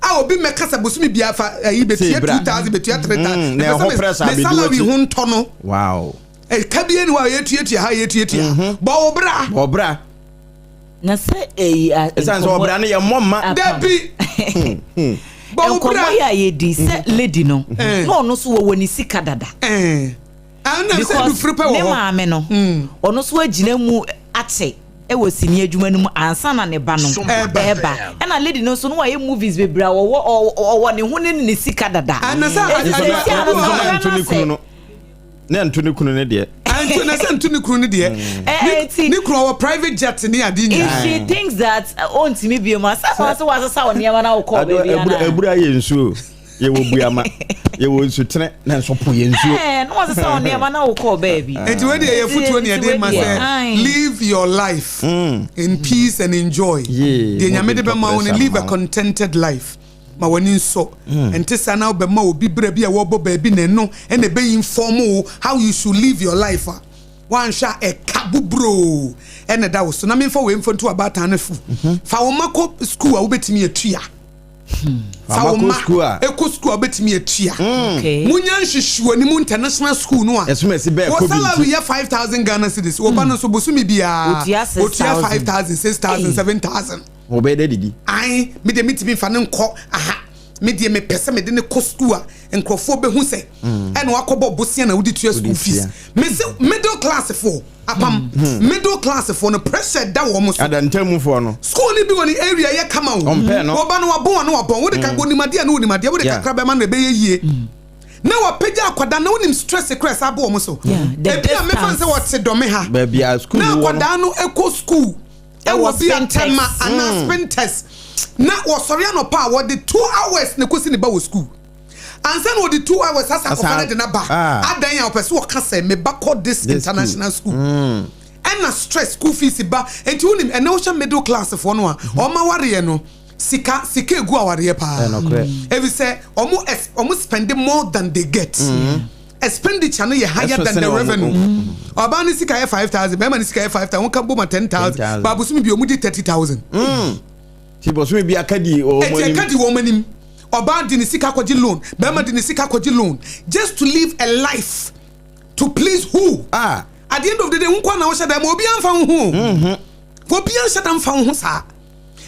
A obi mɛka sɛ bosomi bia fa ɛyi betua Sei bra. 2,000, betua 3,000. Na ɛho pressure me abɛdi salary w'akyi. ho ntɔ no. Ɛka bie ni hɔ a yɛtuatua ha, yɛtuatua ha. Bɔ wo bra. Ɔbra. Na sɛ eyi a Ɛsiane sɛ ɔbra no yɛ mmɔ mma. Dabi, bɔ wo bra. Nkɔmɔ yɛ a yɛdi sɛ lady no na ɔno nso wɔwɔ ne sika dada. Ɛɛ ɛna sɛ Because dufiri pɛ wɔ ne hɔ. maame no, ɔno nso agyina mu akyɛ ɛwɔ sini adwuma no mu ansa na ne ba no Ɛɛba. ɛɛba. Ɛna lady no nso no wayɛ movies bebree a wɔwɔ ɔwɔ ne ho ne sika dada. Ɛna sɛ Eti Nso na sɛ ano nso sɛ na ɔbra nto ne no kunu sɛ no. Ne nto ne kunu ne deɛ. Ɛnto na sɛ nto ne kunu no deɛ. Eti Ne kunu ɔwɔ private jet ne ade if nyinaa. she thinks that ɔntumi bie mu a, sɛ sɛ wasesa wɔ nneɛma na wokɔ Ado baabi abura ana abura yɛ nsuo. Yɛwɔ buama. Yɛwɔ nsutene na nso po yɛ nsuo. Na wasesa wɔ nneɛma na wokɔ baabi. Eti wei deɛ yɛ futuo ne Nti yɛde wei ma deɛ, sɛ aye. live your life in peace and enjoy. Yee, Deɛ Nyame de mo de bɛma wo no, pressure live ma a wo. contented life. Ma w'ani nsɔ. Nte saa na wobɛma obi berɛ bi a wɔbɔ baabi na ɛno ɛna ɛbɛyi inform wo how you should live your life a wanhwɛ a ɛka buburoo ɛna ɛda wo so. Na memfa wei mfa nto abaatan no fo. Fa wo ma kɔ school a wobɛtumi atua. Fa wo Fa ma kɔ ma school a- ɛkɔ school a wobɛtumi atua. Munya nhwehwɛ ne mu international school no a Ɛsom ɛsi bɛɛ wɔ kɔ bi salary nti. yɛ 5,000 Ghana cedis, wɔ ba no nso bosomi biara Otua 6,000. otua 5,000, 6,000, Hey. 7,000. Wɔbɛyɛ dɛ didi. Ayi, mi de mi ti mi fa ne nkɔ aha. Me deɛ mepɛ sɛ mede no kɔ sukuu a nkurɔfoɔ bɛhu sɛ ɛna wakɔbɔ bosea na wode tua school fees. Mese middle class foɔ apam middle class foɔ no pressure da wɔn so. Adantamufoɔ no. School no bi wɔ ne area yɛ kama o. Ɔmpɛ no. Wɔba no wabɔn ano wabɔn wode ka onim adeɛ a na onim adeɛ wode kakra bɛma no ɛbɛyɛ yie. Na wapagya akwadaa na wonim stress kora ɛsa abɔ wɔn so. Ebi a mefa no sɛ wɔte dɔme ha. Baabi a school Na wɔ no. akwadaa no kɔ school. ɛwɔ bi a Tema anaa Spintex na wɔsɔre anɔpa a wɔde 2 hours na ekosi ne ba wɔ school ansa na wɔde 2 hours asa akɔfa ne de n'aba. Adan a wɔpɛ so wɔka sɛ me ba kɔ this international school ɛna stress, school fees ba. Nti wonim ɛnɛ wohyɛ middle class foɔ no a ɔma wareɛ no, sika sika egu awareɛ paa, ebi sɛ ɔmo spend more than they get. Expenditure no yɛ higher than the revenue. Ɔbaa ne sika yɛ 5,000, bɛrima ne sika yɛ 5,000, wɔn ka bɔ ma 10,000. Baabusomi bi ɔmo di 30,000. Ti bɔsumi bi aka di wɔn anim. Eti aka di wɔn anim. Ɔbaa di ne sika akɔgye loan, bɛrima di ne sika akɔgye loan just to live a life to please who? Ah. At the end of the day, nkwa na ɔhyɛ dɛm, obi anfa ho ho, obi anhyɛ dɛm fa ho saa.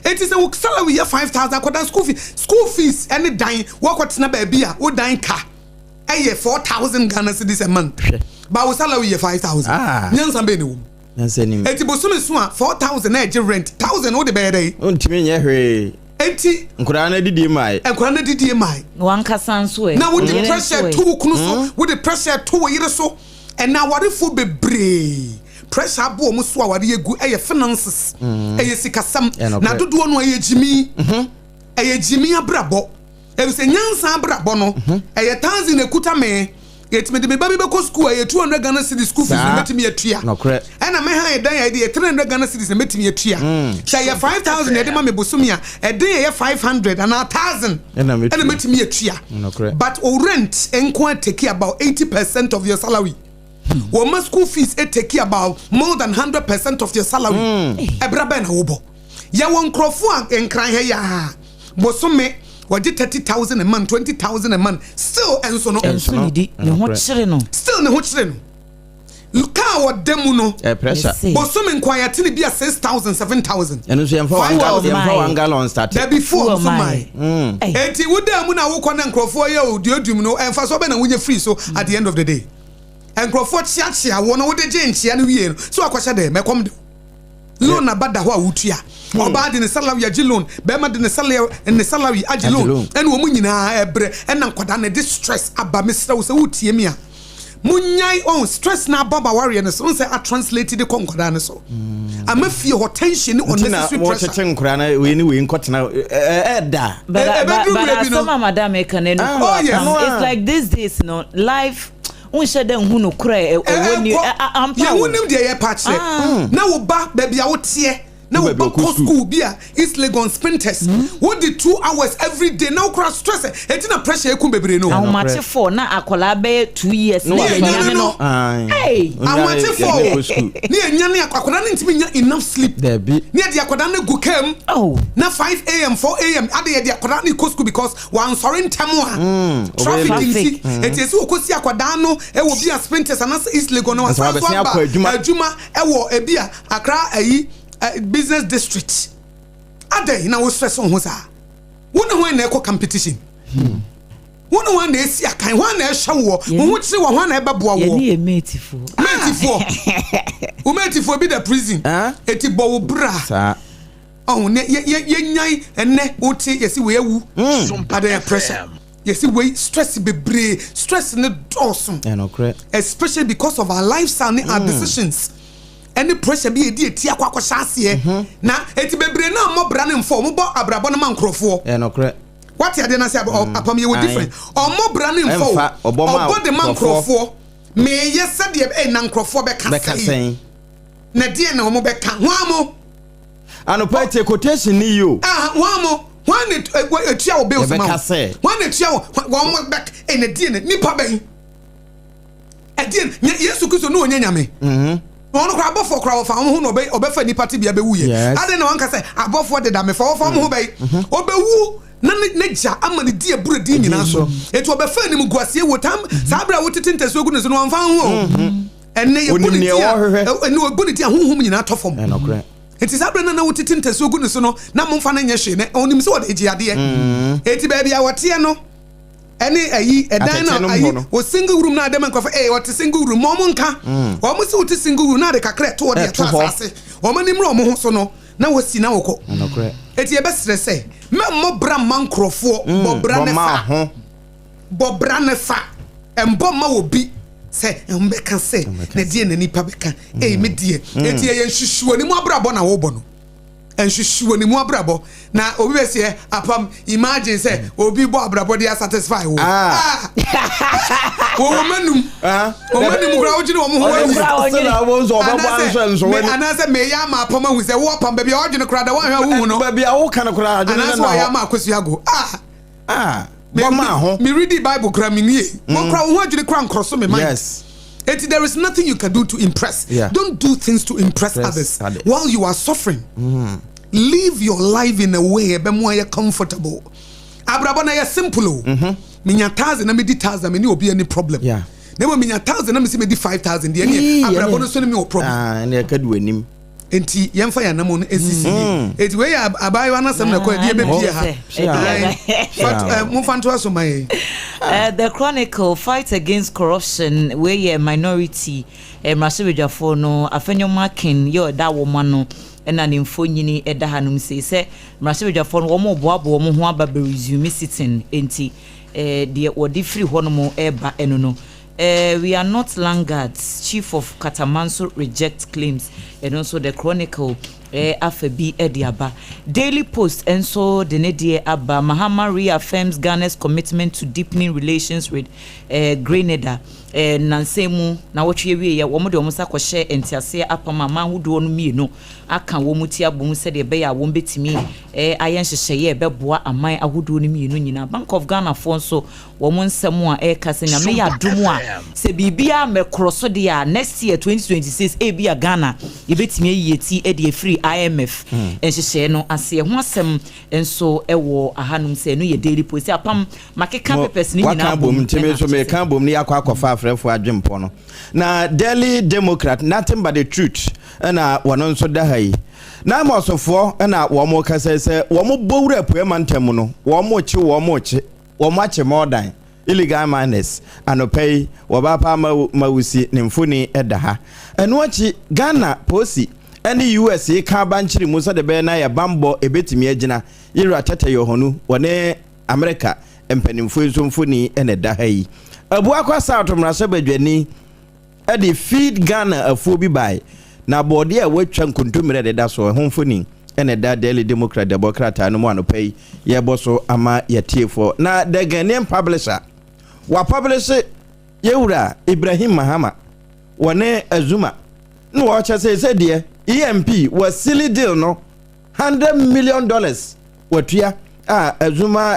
Eti sɛ wo salary yɛ 5,000, akɔda school fees, school fees ɛne dan, wɔkɔ tena baabi a wo dan ka ɛyɛ 4,000 Ghana cedis a month, ba wo salary yɛ 5,000, nyansa bɛyɛ ne wɔm? Eti bosome so a 4,000 na ɛgye rent 1,000, wo de bɛyɛ dɛ? Ntumi nyɛ hwee. Eti Nkwadaa no didi maa. Nkwadaa no didi maa. Wankasa nso ɛ. Na wode pressure to wo kunu so, wode pressure to wo yere so. Ɛna awarefoɔ bebree pressure abo wɔn so aware egu ɛyɛ finances, ɛyɛ sikasɛm. Na dodoɔ no ɛyɛ gyimi, ɛyɛ gyimi abrabɔ. Efisɛ nyansa abrabɔ no ɛyɛ 1,000 ekuta me, yɛtumi de me ba bi bɛkɔ school, ɛyɛ 200 Ghana cedis school fees na mɛtumi atua, ɛna mɛha yɛ dan a yɛde yɛ 300 Ghana cedis na mɛtumi atua. Sɛ yɛ 5,000 yɛde ma me bosomi a, ɛden yɛ 500 anaa 1,000 ɛna mɛtumi atua. But o rent nko take about 80% of your salary, wɔn ma school fees take about more than 100% of your salary. Ɛbɛrɛ bɛn na wɔbɔ? Yɛwɔ nkurɔfoɔ a nkran ha yaa bosome wɔgye 30,000 a month, 20,000 a month, still ɛnso no. Ɛnso ne di ne ho kyerɛ no. Still ne ho kyerɛ no. Kaa wɔda mu no, ɛ pressure. Bosome nkwayate ne bi a 6,000, 7,000. Ɛno nso yɛmfa 1 gallon, yɛmfa 1 gallon start. Dabi, fuel nso mae. Eti woda mu na wokɔ na nkurɔfoɔ yɛ o duodum no, ɛnfa so ɔbɛ na wonye free. So at the end of the day, nkurɔfoɔ kyeakyea wɔ no, wode gye nkyea no wie no so akɔhyɛ dɛ mɛkɔm de loan aba da hɔ a wotua. Ɔbaa de ne salary agye loan, bɛrima de ne salary agye loan, ɛna wɔn nyinaa ɛbrɛ, ɛna nkwadaa na ɛde stress aba. Mesrɛ wo sɛ wotie mi a, munyae ɔn stress na aba ba wareɛ no so n sɛ a translate de kɔ nkwadaa no so ama fie hɔ tension ne unnecessary pressure. Nti na wɔtete nkwadaa na wei ne wei nkɔtena ɛɛda. But asɛm a madam eka no ɛno kura. It's like these days no life nhyɛ dɛ nhu no kora ɛwɔ ni ampa. Yɛn nim deɛ yɛ pa kyerɛ na wo ba baabi a woteɛ na wo ba kɔ school bi a East Legon, Spintex, wodi 2 hours every day na wokora stress eti na pressure ekun bebree no. Ahomakye 4 na akwadaa bɛyɛ 2 years na yɛ nyane no. Ahomakye 4 ne yɛ nyane akwadaa ne ntumi nya enough sleep. Dabi. Ne yɛ de akwadaa ne gu kam na 5 a.m., 4 a.m. ade yɛ de akwadaa ne kɔ school because wansɔre ntɛm a traffic nti eti esi wɔ kɔsi akwadaa no ɛwɔ bi a Spintex anaasɛ East Legon na wasan so aba adwuma ɛwɔ ebi a Accra ayi business district. Adɛn na wo stress ho saa? Wo ne hwan na ɛkɔ competition? Wo ne hwan na esi akan? Hwan na ɛhyɛ woɔ? Wo ho kyerɛ wɔ hwan na ɛbɛboa woɔ? Yɛne yɛ matefoɔ. Matefoɔ, wo matefoɔ bi da prison. Eti bɔ wo bra ɔho ne yɛ yɛ yɛnyan. Ɛnɛ wote yɛsi wei awu, adɛn? Yɛ pressure, yɛsi wei stress bebree, stress ne dɔɔso, especially because of our lifestyle ne our decisions ɛne pressure bi yɛdi eti akɔ akɔhyɛ aseɛ na eti bebree na mmɔ bra ne nfɔ ɔmo bɔ abrabɔ no ma nkorɔfoɔ. Wate adeɛ na sɛ apam yɛ wɔ different, ɔmmɔ bra ne nfɔ o, ɔbɔ de ma nkorɔfoɔ. Meyɛ sɛdeɛ ɛna nkorɔfoɔ bɛka sɛn na deɛ na ɔmo bɛka hwan mo. Anɔpa tie quotation ni yi o. Hwan mo, hwan na etua wo bills ma wo, hwan na etua wo wɔn mo bɛka ɛna deɛ na nipa bɛn ɛdeɛ nyɛ Yesu Kristo ne onye Nyame wɔn kora abɔfoɔ kora wɔfa wɔn ho na ɔbɛfa nipa ti bia bɛwu yɛ ade na wɔn kasa abɔfoɔ deda mefa wɔfa wɔn ho bɛyi ɔbɛwu na ne gya ama ne di eburo di nyinaa so etu ɔbɛfa anim guaseɛ wɔ tam saa abira a wotete ntɛsuo gu ne so no wɔnfa ho o. Ɛnɛ yɛ bu ne di a, ɛnɛ yɛ bu ne di a, huhum nyinaa tɔ fam. Enti saa berɛ no na wotete ntasuo gu ne so no, na momfa no nyɛ hwee, na ɔnim sɛ ɔde regye adeɛ. Enti baabi a wɔteɛ no, ɛne ayi, ɛdan no ayi, wɔ single room na adama nkurɔfoɔ, ee, ɔte single room, ma wɔn nka. Wɔn sɛ wote single room na ade kakra ɛto hɔ de ɛto asase. Wɔn ani mmra wɔn ho so no, na wɔsi na wɔkɔ. Enti yɛbɛsrɛ sɛ, mɛmmɔ bra mma nkurɔfoɔ, bɔ bra ne fa. Bɔ bra ne fa. Ɛmbɔ mma obi sɛ mbɛka sɛ na deɛ na nipa bɛka. Ei, me deɛ. Enti ɛyɛ nsusuanimu abrabɔ na wobɔ no. Nsusuanimu abrabɔ. Na obi bɛ seɛ apam, imagine sɛ obi bɔ abrabɔ de asatisfy wo. Ah! Wɔ wɔn anum. Wɔn anum koraa wodwene wɔn ho ayi. Anaasɛ anaasɛ meyɛ ama apam ahu sɛ wo apam baabi a wadwene koraa da woanhwɛ a wohu no. Baabi a woka no koraa adwene no na hɔ. Anaasɛ ɔyɛ ama akosua ago. Ah! Ah, bɔ maa ho. Me readi Bible koraa me nie. Wo koraa wo ho adwene koraa nkorɔ so me mind. Yes. Eti there is nothing you can do to impress. Yeah. Don't do things to impress others while you are suffering. Live your life in a way ɛbɛmo ayɛ comfortable. Abrabɔ no ɛyɛ simple o. Menya thousand na medi thousand me ne obi any problem. Yeah. Na mmom menya thousand na mesi medi 5,000 deɛ ɛneɛ abrabɔ no so ne me wɔ problem. Ah, ɛne ɛka di w'anim. Enti yɛmfa yɛn anammɔn no nsisi yie. Enti wei yɛ abaayewa no asɛm na ɛkɔ ɛdeɛ ɛbɛpie ha. Momfa ntoa so ma yɛn. The Chronicle, Fight against corruption, wei yɛ minority mmarahyɛbadwafoɔ no, Afenyo-Markin yɛ ɔda wɔn ano ɛna ne mfonini ɛda hanom sei sɛ mmarahyɛbadwafoɔ no wɔn reboaboa wɔn ho aba bɛ resume sitting, enti deɛ wɔde firi hɔnom reba ɛno no. Eh, we are not land guards, Chief of Katamanso reject claims, ɛno nso The Chronicle eh, afa bi de aba. Daily Post nso de ne deɛ aba, Mahama reaffirms Ghana's commitment to deepening relations with eh, Grenada. Eh, nnansa mu, nawɔtwe awieɛ, wɔn de wɔn nsa kɔhyɛɛ nteaseɛ apam a aman ahodoɔ no mmienu aka wɔn ti abom sɛdeɛ ɛbɛyɛ a wɔbɛtumi eh, ayɛ nhyehyɛeɛ a ɛbɛboa aman ahodoɔ no mmienu nyinaa. Bank of Ghanafoɔ nso wɔn nsɛm a ɛreka sɛ Nyame yɛ adom a sɛ biribiara mmɛkorɔ so deɛ a next year 2026 ebia Ghana yɛbɛtumi ayi yɛn ti de afiri IMF nhyehyɛeɛ no ase. Ɛho asɛm nso wɔ ahanom sɛ ɛno yɛ Daily Post. Apam makeka papers no Waka nyinaa abom abom nti me na nso kyerɛ sɛ. meka abom ne yɛakɔ akɔfa afrɛfoɔ adwempɔ no. Na Daily Democrat, nothing but the truth na wɔno nso da ha yi. Na Amosfoɔ na wɔn kasa yi sɛ wɔn bɔ wura Apueɛ mantam mu no wɔn rekye wɔn rekye. Wɔakye Mordan, illegal miners, anɔpa yi wɔ Baapa Mawusi ne mfoni da ha. Ɛno akyi, Ghana polisi ne US reka abankyere mu sɛdeɛ ɛbɛyɛ na yɛ bammɔ ɛbɛtumi agyina. Yewura Tete Yohonu, wɔne Amerika mpanimfoɔ yi nso mfoni na ɛda ha yi. Abuakwa South mmarahyɛbadwani de Feed Ghana afuo bi bae, na borɔdeɛ a wɔatwa nkontommire a ɛdeda soɔ, ɛho mfoni na ɛda Daily Democrat dɛbɔ krataa no mu anɔpa yi yɛrebɔ so ama yɛatiefoɔ. Na The Ghanaian Publisher, wɔapublishe Yɛwura Ibrahim Mahama wɔne Azuma na wɔkyɛ sɛ sɛ deɛ EMP wɔasili deal no $100 million wɔatua a Azuma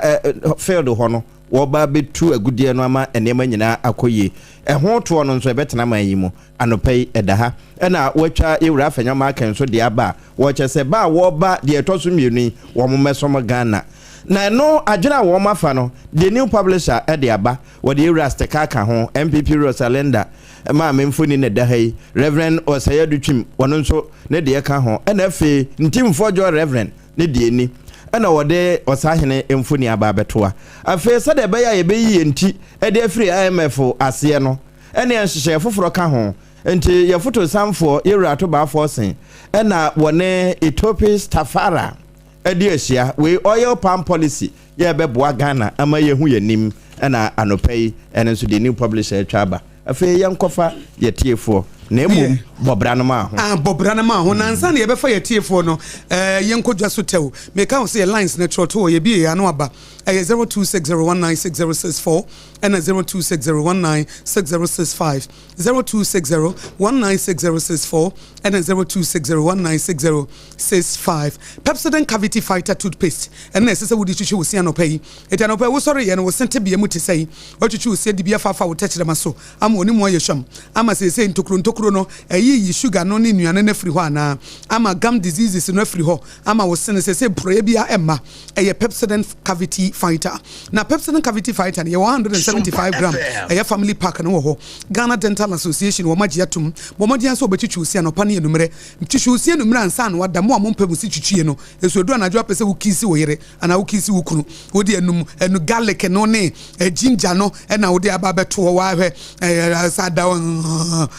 field hɔ no wɔba abɛtu agudeɛ no ama nneɛma nyinaa akɔ yie. Ɛho toɔ no nso ɛbɛtena man yi mu. Anɔpa yi ɛda ha. Ɛna wɔatwa Yɛwura Afenyo Markin nso deɛ aba a wɔkyɛ sɛ ba a wɔreba deɛ ɛtɔ so mmienu yi wɔn mmɛsom Ghana. Na ɛno adwene a wɔn afa no deɛ New Publisher de aba. Wɔde Yɛwura Stika aka ho, NPP Rosalinda maame mfoni na ɛda ha yi, Rev. Osei Adutwum ɔno nso ne deɛ ka ho. Ɛna afei Ntimfoɔ Joy Rev. Ne deɛ ni, ɛna wɔde ɔsahene mfoni aba abɛtoa. Afei sɛdeɛ ɛbɛyɛ a yɛbɛyi yɛn ti de afiri IMF aseɛ no, ɛneɛ nhyehyɛeɛ foforɔ ka ho. Enti yɛn fotosanfoɔ, Yɛwura Ato Baafoɔsen, ɛna wɔne Etopis Tafara adi ahyia. Wei Oil Palm Policy yɛ ɛbɛboa Ghana ama yɛahu yɛn anim, ɛna anɔpa yi ɛno nso deɛ New Publisher atwa aba. Afei yɛnkɔfa yɛn atiefoɔ, na mmom bɔ bra no maa ho. Ah, bɔ bra no maa ho. Na ansa na yɛbɛfa yɛn atiefoɔ no, eh, yɛnkɔ dwa so tɛw. Meka wo sɛ yɛn lines no trɔtrɔ wɔ yɛbie yɛn ano aba. Ɛyɛ 0260196064 ɛna 0260196065. 0260196064 ɛna 0260196065. Pepsodent Cavity Fighter Toothpaste ɛno na ɛsɛ sɛ wode twitwi wo se anɔpa yi. Enti anɔpa yi wosɔreeɛ no, wo se tebea mu te sɛn? Woatwitwi wo se adi bi afaafa wo tɛkyerɛma so ama ɔne mu ayɛ hwam ama seesei ntokuro ntokuro. tokuro no ɛyiyi sugar no ne nnuane no afiri hɔ anaa ama gum diseases no afiri hɔ ama wo sene sɛ sɛ porɔeɛ biara ɛmma. Ɛyɛ Pepsodent Cavity Fighter. Na Pepsodent Cavity Fighter no yɛwɔ 175 gram, ɛyɛ family pack no wɔ hɔ. Ghana Dental Association wɔn agye atom. Bɔ mmɔden ara sɛ wobɛtwitwi wo se anɔpa ne anwummerɛ. Twitwi wo se anwummerɛ ansa na woada. Mo a mompɛ mo se twitwie no, ɛso ɛduru anadwo a wopɛ sɛ wo kiisi wo yere anaa wo kiisi wo kunu, wode anum anu garlic no ne ginger no na wode aba abɛto hɔ woahwɛ ɛɛ sa da hɔ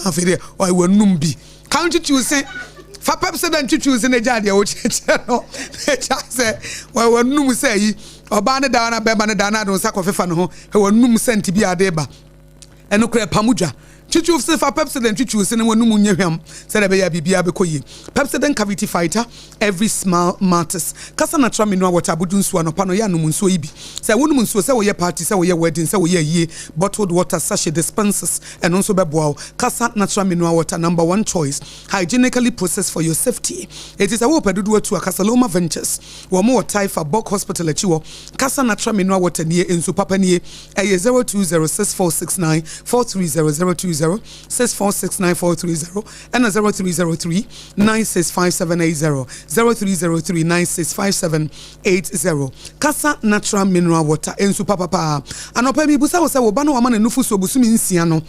afei deɛ w'anum bi. Ka ntwitwi wo se. Fa Pepsodent twitwi wo se na gyaa deɛ wokyerɛkyerɛ no na gyaa sɛ w'anum sɛ ayi ɔbaa ne daa na bɛrima ne daa na ade wo nsa kɔfefa ne ho w'anum sɛnti bi a ade ba. Ɛno koraa ɛpam dwa. Twitwi wo se, fa Pepsodent twitwi wo se na w'anum nyɛ hwam sɛdeɛ ɛbɛyɛ a biribiara bɛkɔ yie. Pepsodent Cavity Fighter, Every Smile Matters. Kasa na tra Mineral Water abodwo nsuo anɔpa no yɛ a nom nsuo yi bi. Sɛ wonom nsuo, sɛ woyɛ party, sɛ woyɛ wedding, sɛ woyɛ ayie, bottled water, sachet, dispensers, ɛno nso bɛboa wo. Kasa Natural Mineral Water, number one choice, hygienically processed for your safety. Enti sɛ worepɛ dodoɔ atu a, Casaloma Ventures. Wɔn wɔ Taifa, Bok Hospital akyi hɔ. Kasa Natural Mineral Water nie, nsu papa nie. Ɛyɛ 0206469430, 0206469430, ɛna 0303965780, 0303965780. Kasa Natural Mineral Water, nsu papa paa. Anɔpa yi mebisa wo sɛ, wo ba no wama no nufusuo bosome nsia no,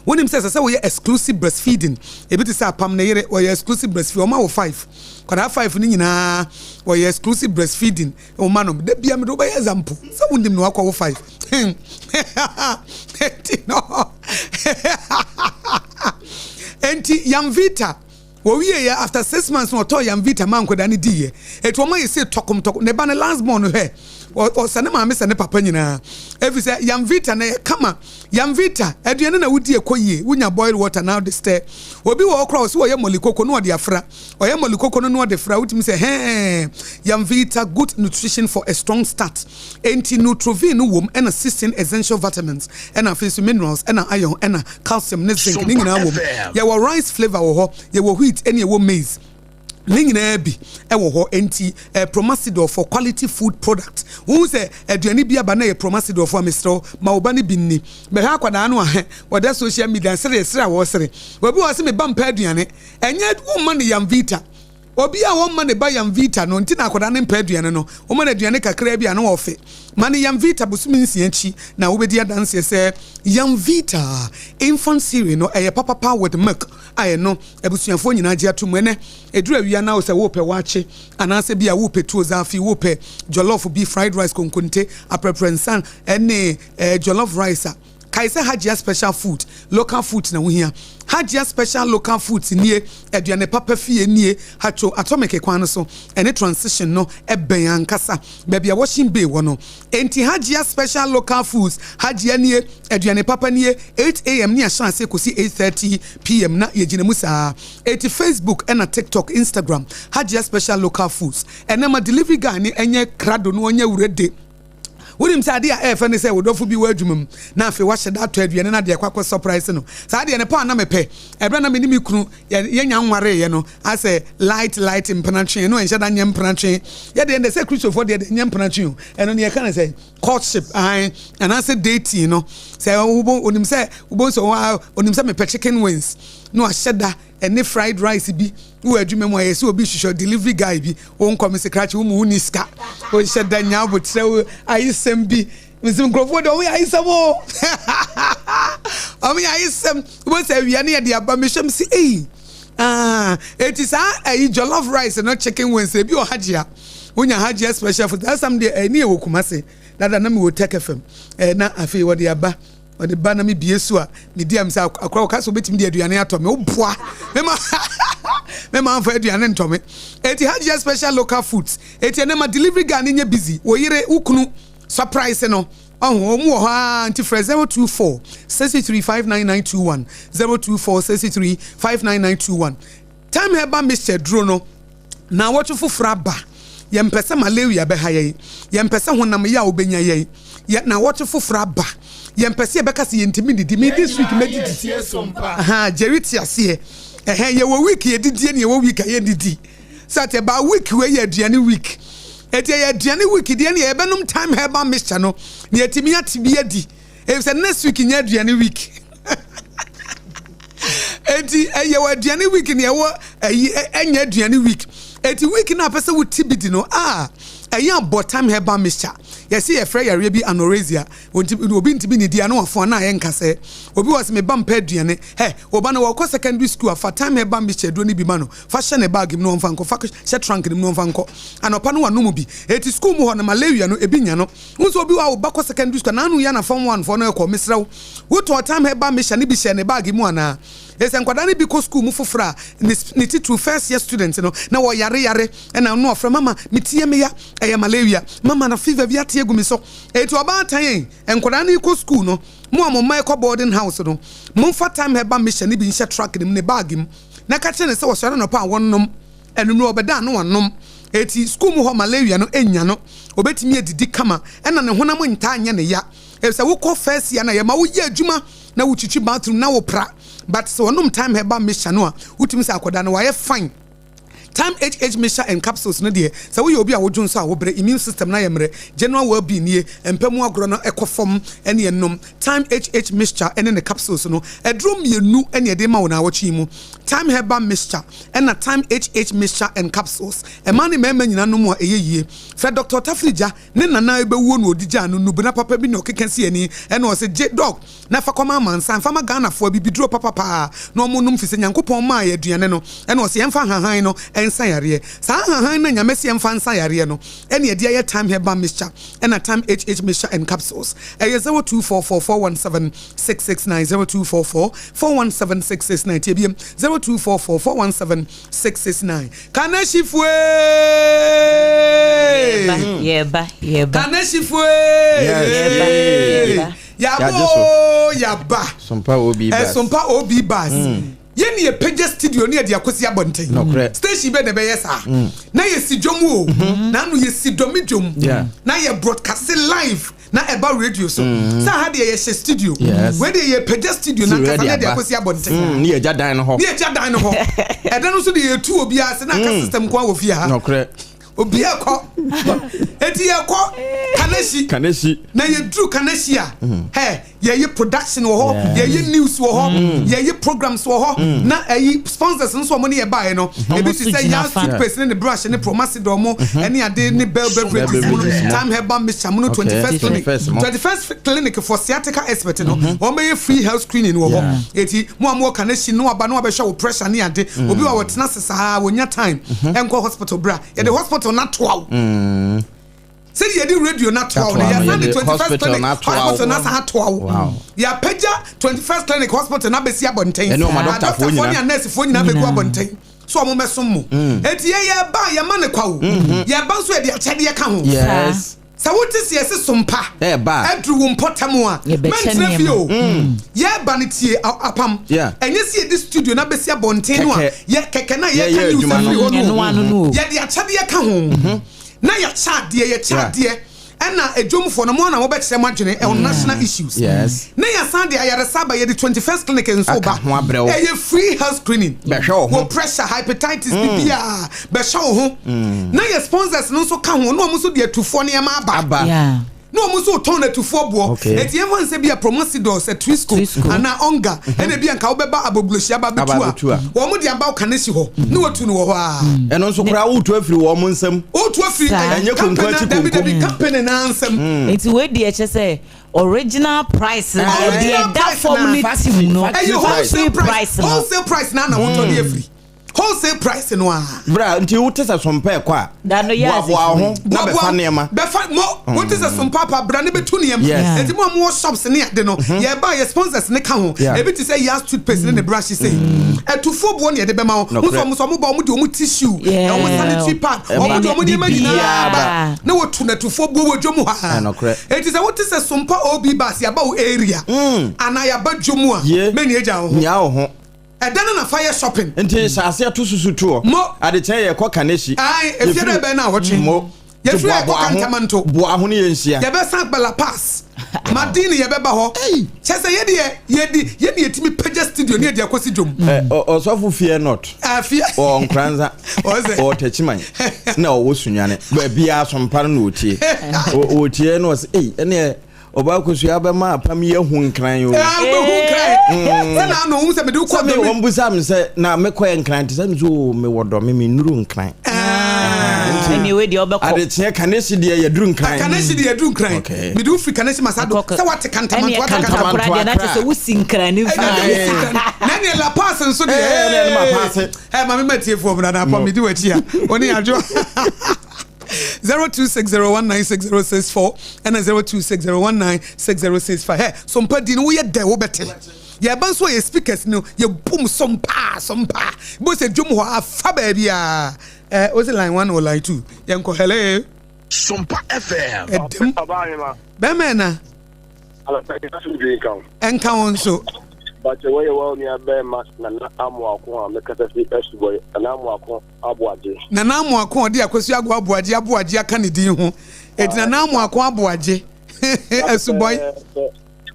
Wonim sɛ ɛsɛ sɛ woyɛ exclusive breastfeeding. Ebi te sɛ Apam ne yere, wɔyɛ exclusive breastfeeding. Wɔma wo five. Nkwadaa five no nyinaa, wɔyɛ exclusive breastfeeding. Woma no. Da bia mede wobɛyɛ example. Sɛ wonim no wakɔ wo five. Enti no. Enti Yamvita Wɔwieɛ after 6 months na ɔtɔɔ Yamvita maa nkwadaa no diiɛ. Eti wɔn ayɛ sei tɔkom tɔkom. Ne ba no last born no hwɛ, ɔsɛ ne maame sɛ ne papa nyinaa. Ɛfiri sɛ Yamvita no ɛyɛ kama. Yamvita, aduane na wodi ɛkɔ yie. Wonya boiled water na wode stir. Obi wɔ hɔ koraa ɔse ɔyɛ mɔli koko na ɔde afra. Ɔyɛ mɔli koko no na ɔde fra wotumi sɛ hɛɛ. Yamvita good nutrition for a strong start. Enti Nutrovin no wom ɛna 16 essential vitamins ɛna afei nso minerals ɛna iron ɛna calcium ne zinc ne nyinaa wom. Yɛwɔ rice flavour wɔ hɔ, yɛwɔ wheat ɛne ɛwɔ maize. Ne nyinaa bi ɛwɔ hɔ. Enti eh, Promasidor for quality food product. Wohu sɛ aduane bi aba na ɛyɛ Promasidor fo a mesrɛ wo ma wo ba no bi nni. Bɛhwɛ akwadaa no a hɛ wɔda social media sere sere a wɔresere. Obi wɔ hɔ sɛ me ba mpɛ aduane. Ɛnyɛ womma no Yamvita. Obi a wɔmma ne ba Yamvita no nti na akwadaa no mpɛ aduane no. Woma no aduane kakraa bi a na ɔfe. Ma no Yamvita bosome 6 akyi na wobɛdi adanseɛ sɛ Yamvita infant cereal no ɛyɛ papapa with milk a ɛno abusuafoɔ nyinaa gye ato mu. Ɛnɛ ɛduru awia na sɛ wopɛ waakye anaasɛ bi a wopɛ tuo zaafi, wopɛ jollof bi, fried rice, konkonte, aprɛprɛ nsa ɛne jollof rice a, kae sɛ Hajia Special Food, local food na wohia. Hajia Special Local Foods nie, aduane papa fie nie. Haatso Atomic kwan no so ɛne Transition no ɛbɛn ankasa, baabi a Washing Bay wɔ no. Enti Hajia Special Local Foods, Hajia nie, aduane papa nie. 8 a.m. ne ahyɛ ase kɔsi 8:30 p.m. na yɛgyina mu saa. Eti Facebook ɛna TikTok, Instagram, Hajia Special Local Foods. Ɛnɛ ma delivery guy ne ɛnyɛ krado no ɔnyɛ wurede. Wonim sɛ adeɛ a ɛyɛ fɛ ne sɛ wodɔfo bi wɔ adwuma mu na afei wahyɛ da atɔ aduane no adeɛ kɔ akɔ surprise no. Saa adeɛ no paa na mepɛ. Ɛberɛ na me ne me kunu yɛnya nwareeɛ no, asɛ light light mpenatwe no, ɛnhyɛ da nyɛ mpenatwe. Yɛdeɛ ndɛ sɛ Kristofoɔ deɛ nyɛ mpenatwe o, ɛno ne yɛka no sɛ courtship ahan anaasɛ dating no. Sɛ wobɔ onim sɛ wobɔ sɛ onim sɛ mepɛ chicken wings na wahyɛ da ɛne fried rice bi wɔ adwuma mu a, yɛsɛ obi hwehwɛ delivery guy bi wo nkɔ me sekrakye wo mu wo ni sika wohyɛ da nya abotrɛ wo ayesɛm bi nsi nkurɔfoɔ de ɔmo yɛ ayesɛm o, ɔmo yɛ ayesɛm. Wobɛ sɛ awia ne yɛde aba mehyɛ m si ei, ah, eti saa ɛyi jollof rice no, chicken wings, ebi wɔ Hajia. Wonya Hajia Special Food saa sam deɛ ɛni ɛwɔ Kumase dada na mi wɔ Tech FM na afei wɔde aba, ɔde ba na mi bie so a mi di am sɛ akora ɔka sɛ obetumi de aduane atɔ mi woboa mema mema nfa aduane ntɔ mi. Eti Hajia Special Local Foods, eti ɛnɛ ma delivery guy ne nye busy wɔ yere wo kunu surprise no ɔho ɔmu wɔ hɔ aa. Nti frɛ 0246359921, 0246359921. Time Herbal Mixture duro no na wɔtwe foforɔ aba. Yɛmpɛ sɛ malaria bɛha yɛn, yɛmpɛ sɛ honam yɛ a wobɛnya yɛn yɛ na wɔtwe foforɔ aba. Yɛmpɛ sɛ yɛbɛka sɛ yɛntumi didi. Me this week mɛdidi Jerry te aseɛ ɛhɛn. Yɛwɔ week yɛdidie ne yɛwɔ week a yɛdidi sɛ ate ba week wei yɛ aduane week. Eti ɛyɛ aduane week deɛ ne yɛbɛnom Time Herbal Mixture no na yɛtumi ate bi adi, efisɛ next week nyɛ aduane week. Eti ɛyɛ wɔ aduane week ne ɛwɔ ɛyi ɛnyɛ aduane week. Eti week na apɛ sɛ woti bi di no a ɛyɛ abɔ Time Herbal Mixture. Yɛsi yɛfrɛ yareɛ bi anorexia. Obi ntumi nidi ano afo ana ayɛ nkasɛ. Obi wɔ sɛ meba mpɛ aduane. Hɛ, ɔba no wɔkɔ secondary school afa Time Herbal Mixture aduro no bi ma no. Fa hyɛ ne bag mu na ɔmfa nkɔ. Fa hyɛ trunk no mu na ɔmfa nkɔ. Anɔpa no wanom bi. Eti school mu hɔ no malaria no ebi nya no. Nso obi wɔ a ɔba kɔ secondary school n'ano yɛ na form 1 foɔ no ɛkɔ. Mesrɛ wo, wotɔn Time Herbal Mixture no bi hyɛ ne bag mu anaa? Ɛsɛ nkwadaa no bi kɔ school mu foforɔ a ne titiri first year student no na wɔyare yare ɛna no ɔfrɛ, "Mama, me ti yɛ me ya, ɛyɛ malaria. Mama, na fever bi ate agu me so." Eti ɔbaatan yɛn nkwadaa no kɔ school no mo a mo mma ɛkɔ boarding house no, momfa Time Herbal Mixture no bi nhyɛ truck no mu, ne bag mu, na ka kyerɛ ne sɛ wɔsɔre anɔpa a wɔnnom, ɛnumere ɔbɛda ano anom. Eti school mu hɔ malaria no enya no, obetumi adidi kama ɛna ne honam ntaa nyɛ ne ya. Efisɛ wokɔ first year na yɛma woyɛ adwuma na wotwitwi bathroom na wopra, but sɛ wɔnom Time Herbal Mixture no a, wotumi sɛ akwadaa no wayɛ fine. Time HH Mixture and Capsules no deɛ, sɛ woyɛ obi a wodwo nso a wobrɛ, immune system na yɛ mmerɛ, general well-being nie, mpɛ mu agorɔ no ɛkɔ fam, ɛne ɛnom Time HH Mixture ɛne ne capsules no. Ɛduro mmienu ɛne ɛde ma wo na awɔtwe yi mu, Time Herbal Mixture ɛna Time HH Mixture and Capsules. Ɛmaa ne mmarima nyinaa nom a ɛyɛ yie. Fɛ Dr Tafirigya ne nana ɛbɛwuo no ɔdi gyaa no nubena papa bi na ɔkeka si ani ɛna ɔsɛ gye dog na fa kɔma amansa mfa ma Ghanafoɔ bibiduro papapaa na ɔmo nom fi sɛ Nyankopɔn maa yɛ aduane no ɛna ɔsɛ yɛmfa hahan no ɛnsa yareɛ. Saa hahan no Nyame sɛ yɛmfa nsa yareɛ no ɛne ɛde ayɛ Time Herbal Mixture ɛna Time HH Mixture and Capsules. Ɛyɛ 0244 417 669, 0244 417 669. Tie biem, 0244 417 669. Kaneshifue. Yɛba, yɛba. Kaneshifue. Yes. Yabo yaba. Sompa Obi Bas. Ɛsompa Ob Bus, yɛne yɛpagya studio ne yɛde akɔsi abɔnten. Station bɛ na ɛbɛyɛ saa na yɛsi dwom o, na ano yɛsi dɔmi dwom na yɛ broadcast live na ɛba radio so sɛ ha deɛ yɛhyɛ studio. Wei deɛ yɛpagya studio na Si nkasa ready na yɛde aba. akɔsi abɔnten. Ne yɛgya dan no hɔ. Ne yɛgya dan no hɔ. Ɛda no nso de yɛtu obiara ase na aka system nko a wɔ fie ha. Obiara kɔ. Eti yɛkɔ Kaneshie. Kaneshie. Na yɛduru Kaneshie a, hɛ, yɛyɛ production wɔ hɔ, yɛyɛ news wɔ hɔ, yɛyɛ programs wɔ hɔ, na ɛyi sponsors nso a wɔn ne yɛ baeɛ no, ebi nso ti sɛ gyina Yas fa. toothpaste ne ne brush ne Promasidor mo ɛne ade ne Bell Beverages mu no, Beverages mo. Time Herbal Mixture mu no, 21st Clinic. 21st mo. 21st Clinic for sciatica expert no, wɔn bɛyɛ free health screening wɔ hɔ. Eti mo a mo wɔ Kaneshie no, aba no abɛhwɛ wo pressure ne ade. Obi wa wɔtena se saa wɔnya time ɛnkɔ hospital, bra yɛde hospital na toa wo. Sɛdeɛ yɛde radio na toa wo no, Atoa no, yɛsan de yɛde 21st hospital Clinic na atoa wo. Hospital na san atoa wo. Yɛapagya 21st Clinic Hospital na bɛsi abɔnten. Ɛne ɔmo adɔktafoɔ Adɔktafoɔ ne nyinaa. anɛɛsefoɔ nyinaa bɛgu abɔnten so ɔmo mɛsom mo. Eti yɛ yɛba a, yɛma ne kwa wo. Yɛba nso yɛde akyɛdeɛ ka ho. Sɛ wote sɛ yɛse sompa Ɛɛba a. aduru wo mpɔtam a, Yɛbɛkyɛ mɛntena fie o. Yɛba no, tie apam. Ɛnyɛ sɛ yɛde studio na bɛsi abɔnten no a, Kɛkɛ. yɛ kɛkɛ na Yɛyɛ yɛka news adwuma no. afiri hɔ Ɛno no. ano no o. Yɛde akyɛdeɛ ka ho na yɛkyɛ adeɛ, yɛkyɛ adeɛ ɛna adwomfoɔ no mo ana mobɛkyerɛ mo adwene ɛwɔ national issues. Na yɛsan de ayaresa ba. Yɛde 21st Clinic nso Aka ba. ho abrɛ wo. Ɛyɛ free health screening. Bɛhwɛ wo ho. Wɔ pressure, hepatitis, biribiaa bɛhwɛ wo ho. Na yɛ sponsors no nso ka ho na ɔmo nso de atufoɔ nneɛma aba. Aba. Na ɔmo nso tɔn atufoɔ boɔ. Eti yɛn fɔ nsɛ bi a Promasidor sɛ Twisco Twisco. anaa Onga ɛna bi a nka wobɛba Aboblosi aba Aba abɛtu abɛtu a, a. wɔn de aba wo Kaneshie hɔ ne watu no wɔ hɔ a. Ɛno nso koraa wotu afiri wɔn mo nsam. Wotu afiri Saa. Ɛnyɛ konko company akyi dabi konko. dabi, company na nsɛm. Nti wei deɛ kyɛ sɛ original price no deɛ Original ɛda price fam na- ne tim no. Ɛyɛ Factory wholesale price. Price no. Wholesale price na wotɔ de afiri wholesale price no a. Bra, nti wote sɛ sompa ɛkɔ a, Da no yɛ boaboa wo ho na Boaboa- bɛfa nneɛma. Bɛfa mo wote sɛ sompa bra ne bɛtu nneɛma. Enti mo a mowɔ shops ne ade no, yɛba yɛ sponsors ne ka ho. Ebi te sɛ Yas toothpaste ne ne brush sɛ ɛtufoɔ boɔ ne yɛde bɛma wo. Wo nso ɔmo nso ɔmo ba, ɔmo de ɔmo tissue, ɔmo sanitary pad, ɔmo de ɔmo nneɛma nyinaa ba na wɔtu n'atufoɔ boɔ wɔ dwom ha. Ɛnokorɛ. Enti sɛ wote sɛ Sompa Ob Bus yɛaba wo area anaa yɛaba dwom a, Ye. mɛni agya wo ho. Nya wo ho. Ɛda no nafa yɛ shopping. Nti hyɛ aseɛ to susu toɔ. Mo. Adekyɛn yɛkɔ Kaneshie. Ae, efie dɛ bɛn na awɔtwe. Mo. Yɛfiri Nti ɛkɔ boaboa ho- Kantamanto. Boa ho ne yɛnhyia. Yɛbɛsan Bala Pass Madini, yɛbɛba hɔ. Kyɛ sɛ yɛdeɛ yɛdi yɛne yɛtumi pagya studio ne yɛde akɔsi dwom. Ɔsɔfo fear not. Afie. Ɔwɔ Nkoranza. Ɔsɛ. Ɔwɔ Takyiman na ɔwɔ Sunyane, baabiaa sompa no na ɔtie. Ɔtie na ɔsɛ ei ɛneɛ. Ɔbaa kosua bɛma apam yi ahu nkran o. Ɛɛ wobɛhu nkran. Sɛ na ano ohun sɛ mede wokɔ dɔme. Sɛ wɔn busa me sɛ na mekɔ yɛ nkran te sɛ me so o mewɔ dɔme me nnuru nkran. Ɛnni wei deɛ ɔbɛkɔ. Adekyeɛ kanesi deɛ yɛduru nkran. Kanesi deɛ yɛduru nkran. Mede wo firi kanesi masado sɛ wate kantamanto wate kantamanto. Ɛnni deɛ na kyerɛ sɛ wosi nkran ne mfiri. Na ɛnni La Paz nso deɛ. Ɛɛ ɛnni ma paase. Ɛ maame ma tie fo na apɔ medi w'akyi a oni adwo. 0260196064 ɛna 0260196065 hɛ sompa di no woyɛ dɛ wobɛte yɛba nso yɛ speakers no yɛbom sompa sompa bo sɛ dwom hɔ afa baabi a ɛ wo sɛ line 1 or line 2 yɛnkɔ hello Sompa FM ɛdɛm bɛmɛ na ɛnka wo nso Bakyɛ wɔyɛ wa onua bɛrima Nana Amoako a mekasa fi Asubɔe Nana Amoako Aboagye. Nana Amoako a ɔde Akosua Ago Aboagye Aboagye aka ne din ho. Eti Nana Amoako Aboagye Asubɔe.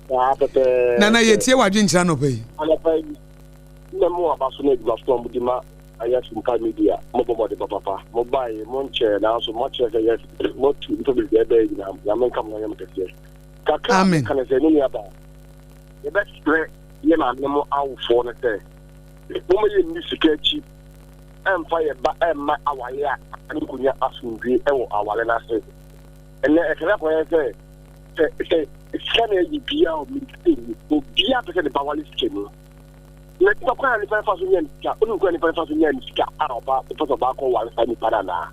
Saa pɛpɛɛpɛ. Nana yɛtie w'adwenkyerɛ anɔpa yi. Anɔpa yi, na mo aba so ne adwuma so a modi ma ayɛ Sompa Media. Mobɔ mmɔden papapa. Mobae, monkyɛɛ, nanso moakyerɛ sɛ yes, moatu nnipa bebree ɛbɛyɛ nyinaa. Nyame nka mo ho nyɛ mo kɛseɛ. Kakra a Amen. mɛka ne sɛ, me nuabaa, yɛbɛsrɛ yɛ maame mo awofoɔ no sɛ, momma yɛnni sika akyi ɛmfa yɛ ba ɛmma aware a ne nkonya asomdwie ɛwɔ aware no ase. Ɛnɛ ɛkɛrɛ akɔyɛ sɛ sɛ sɛ sika na ɛyɛ biribiara o obiara pɛ sɛ ne ba wale sika ni. Na nipa kwan a nipa fa so nya ne sika, onim kwan a nipa fa so nya ne sika a ɔba pɛ sɛ ɔba akɔ ware saa nipa no anaa.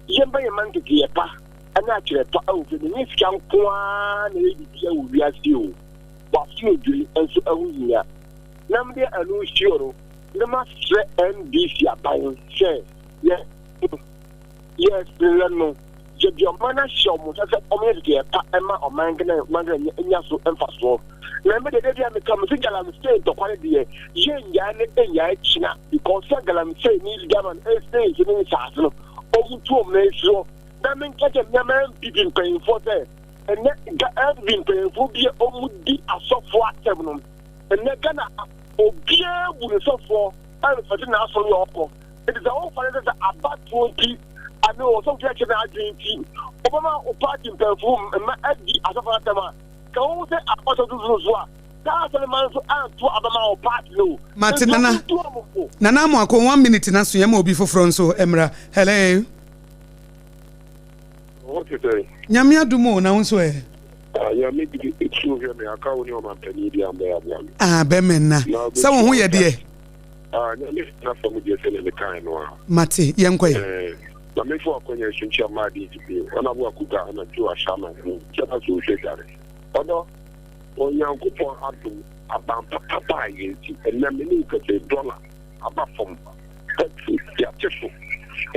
Yɛmba yɛn ma nteteeɛ pa ɛne atwerɛ pa ɛwɔ fie no, nyɛ sika nko ara na ɛyɛ biribiara wɔ wiase o. W'asomdwie nso ɛho hia. Na mede ɛno si hɔ no, na masrɛ NDC aban sɛ yɛ yɛsrɛ no yɛde ɔman no ahyɛ wɔn nsa sɛ wɔnyɛ teteyɛ pa ɛma ɔman Ghana ɔman Ghana nya nya so mfasoɔ. Na me deɛ da bi a meka me sɛ galamsey ntɔkwa no deɛ yɛnnyae no nnyae kyena because sɛ galamsey ne Ghana ɛsei so ne nsaase no wɔn tu wɔn nan si hɔ na menka kyɛ nneɛma NPP mpanyinfoɔ sɛ ɛnɛ NPP mpanyinfoɔ bi a wɔn di asɔfoɔ atɛm no ɛnɛ Ghana Obiara bu ne sɔfoɔ ɛmfɛte n'asɔre a ɔkɔ. Enti sɛ wofa no sɛ sɛ abatoɔ nti anaa ɔsɔfo bi akyerɛ n'adwene nti wobɛma wo party mpanyinfoɔ mma adi asɔfo no atɛm a, ka wo ho sɛ abatoɔ to so so a, saa asɔremma no nso anto aba ma wo party no o. Mate Enti Nana. wɔntu wɔn fo. Nana Amoako one minute na so yɛma obi foforɔ nso mmra. Hello. Wo ho te sɛn? Nyame adom o, na wo nso ɛ? Ah, yeah, me di etuo hwɛ me aka wo ne ɔmampanin bi ambɛyɛ aboa me. Ah, bɛmɛ nna. Sɛ wo ho yɛ deɛ? Ah, nyame na fa mu deɛ sɛdeɛ mekae no a. Mate, yɛnkɔ ɛ. Eh, ma memfa w'akwanya yi so nkyia Maadi Gyipio, Ɔnabo Akuga, ɛna Joe Ashama, nkyia na so wohwɛ dware. Ɔdɔ, Onyankopɔn adom, aban papa baa yɛn nti, ɛnnɛ me ne wo kasa yi, dɔla aba fam, petrol, yɛate so,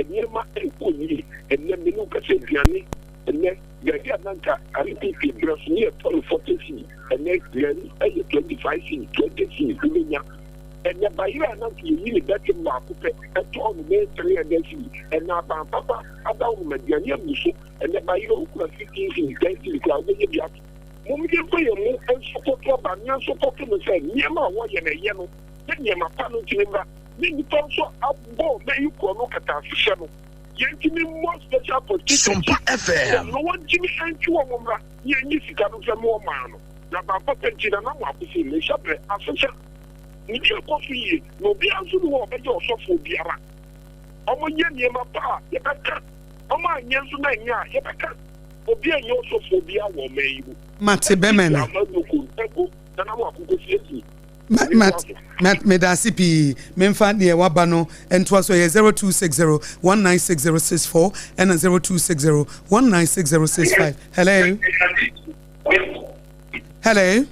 nneɛma ɛrekɔ yie, ɛnnɛ me ne wo kasa yi, aduane, ɛnnɛ, Gari a na anka NPP berɛ so ne yɛtɔ no 40 cedi, ɛnnɛ gari yɛ 25 cedi, 20 cedi wobɛnya. Ɛnnɛ bayerɛ a na anka yɛyi ne bɛtem baako pɛ tɔn no bɛyɛ 300 cedi, ɛnnɛ aban papa adaworo ma aduane abu so, ɛnnɛ bayerɛ wokura 15 cedi, 10 cedi koraa wobɛnya bi atɔ. Mom yɛmfa yɛn mu nso kɔto aba ne yɛn nso kɔto no sɛ nneɛma a wɔyɛ no ɛyɛ no ne nneɛma pa no ntumi mmra ne nnipa nso abɔ ɔman yi korɔ no kɛtɛasehyɛ no. Yɛntumi mmɔ special prosecutor Sompa akyi FM. na wɔntumi ntwe wɔn mmra na yɛnyi sika no mfɛ ma ɔman no. Na bampapa nti Nana Amoako se ne hyɛbrɛ asesa ne bi akɔ so yie na obiara nso nni hɔ a ɔbɛgye ɔsɔfoɔ biara. Wɔyɛ nneɛma pa a yɛbɛka, wɔanyɛ nso na ɛnyɛ a yɛbɛka. Obiara nyɛ ɔsɔfoɔ biara wɔ ɔman yi mu. Mate bɛmɛ NPP no. amanyɔkuo no ɛgo Nana Amoako kɔsi asi. Medase pii. Memfa deɛ waba no ntoa so. Ɛyɛ 0260 196064 ɛna 0260 196065. Hello. Hello.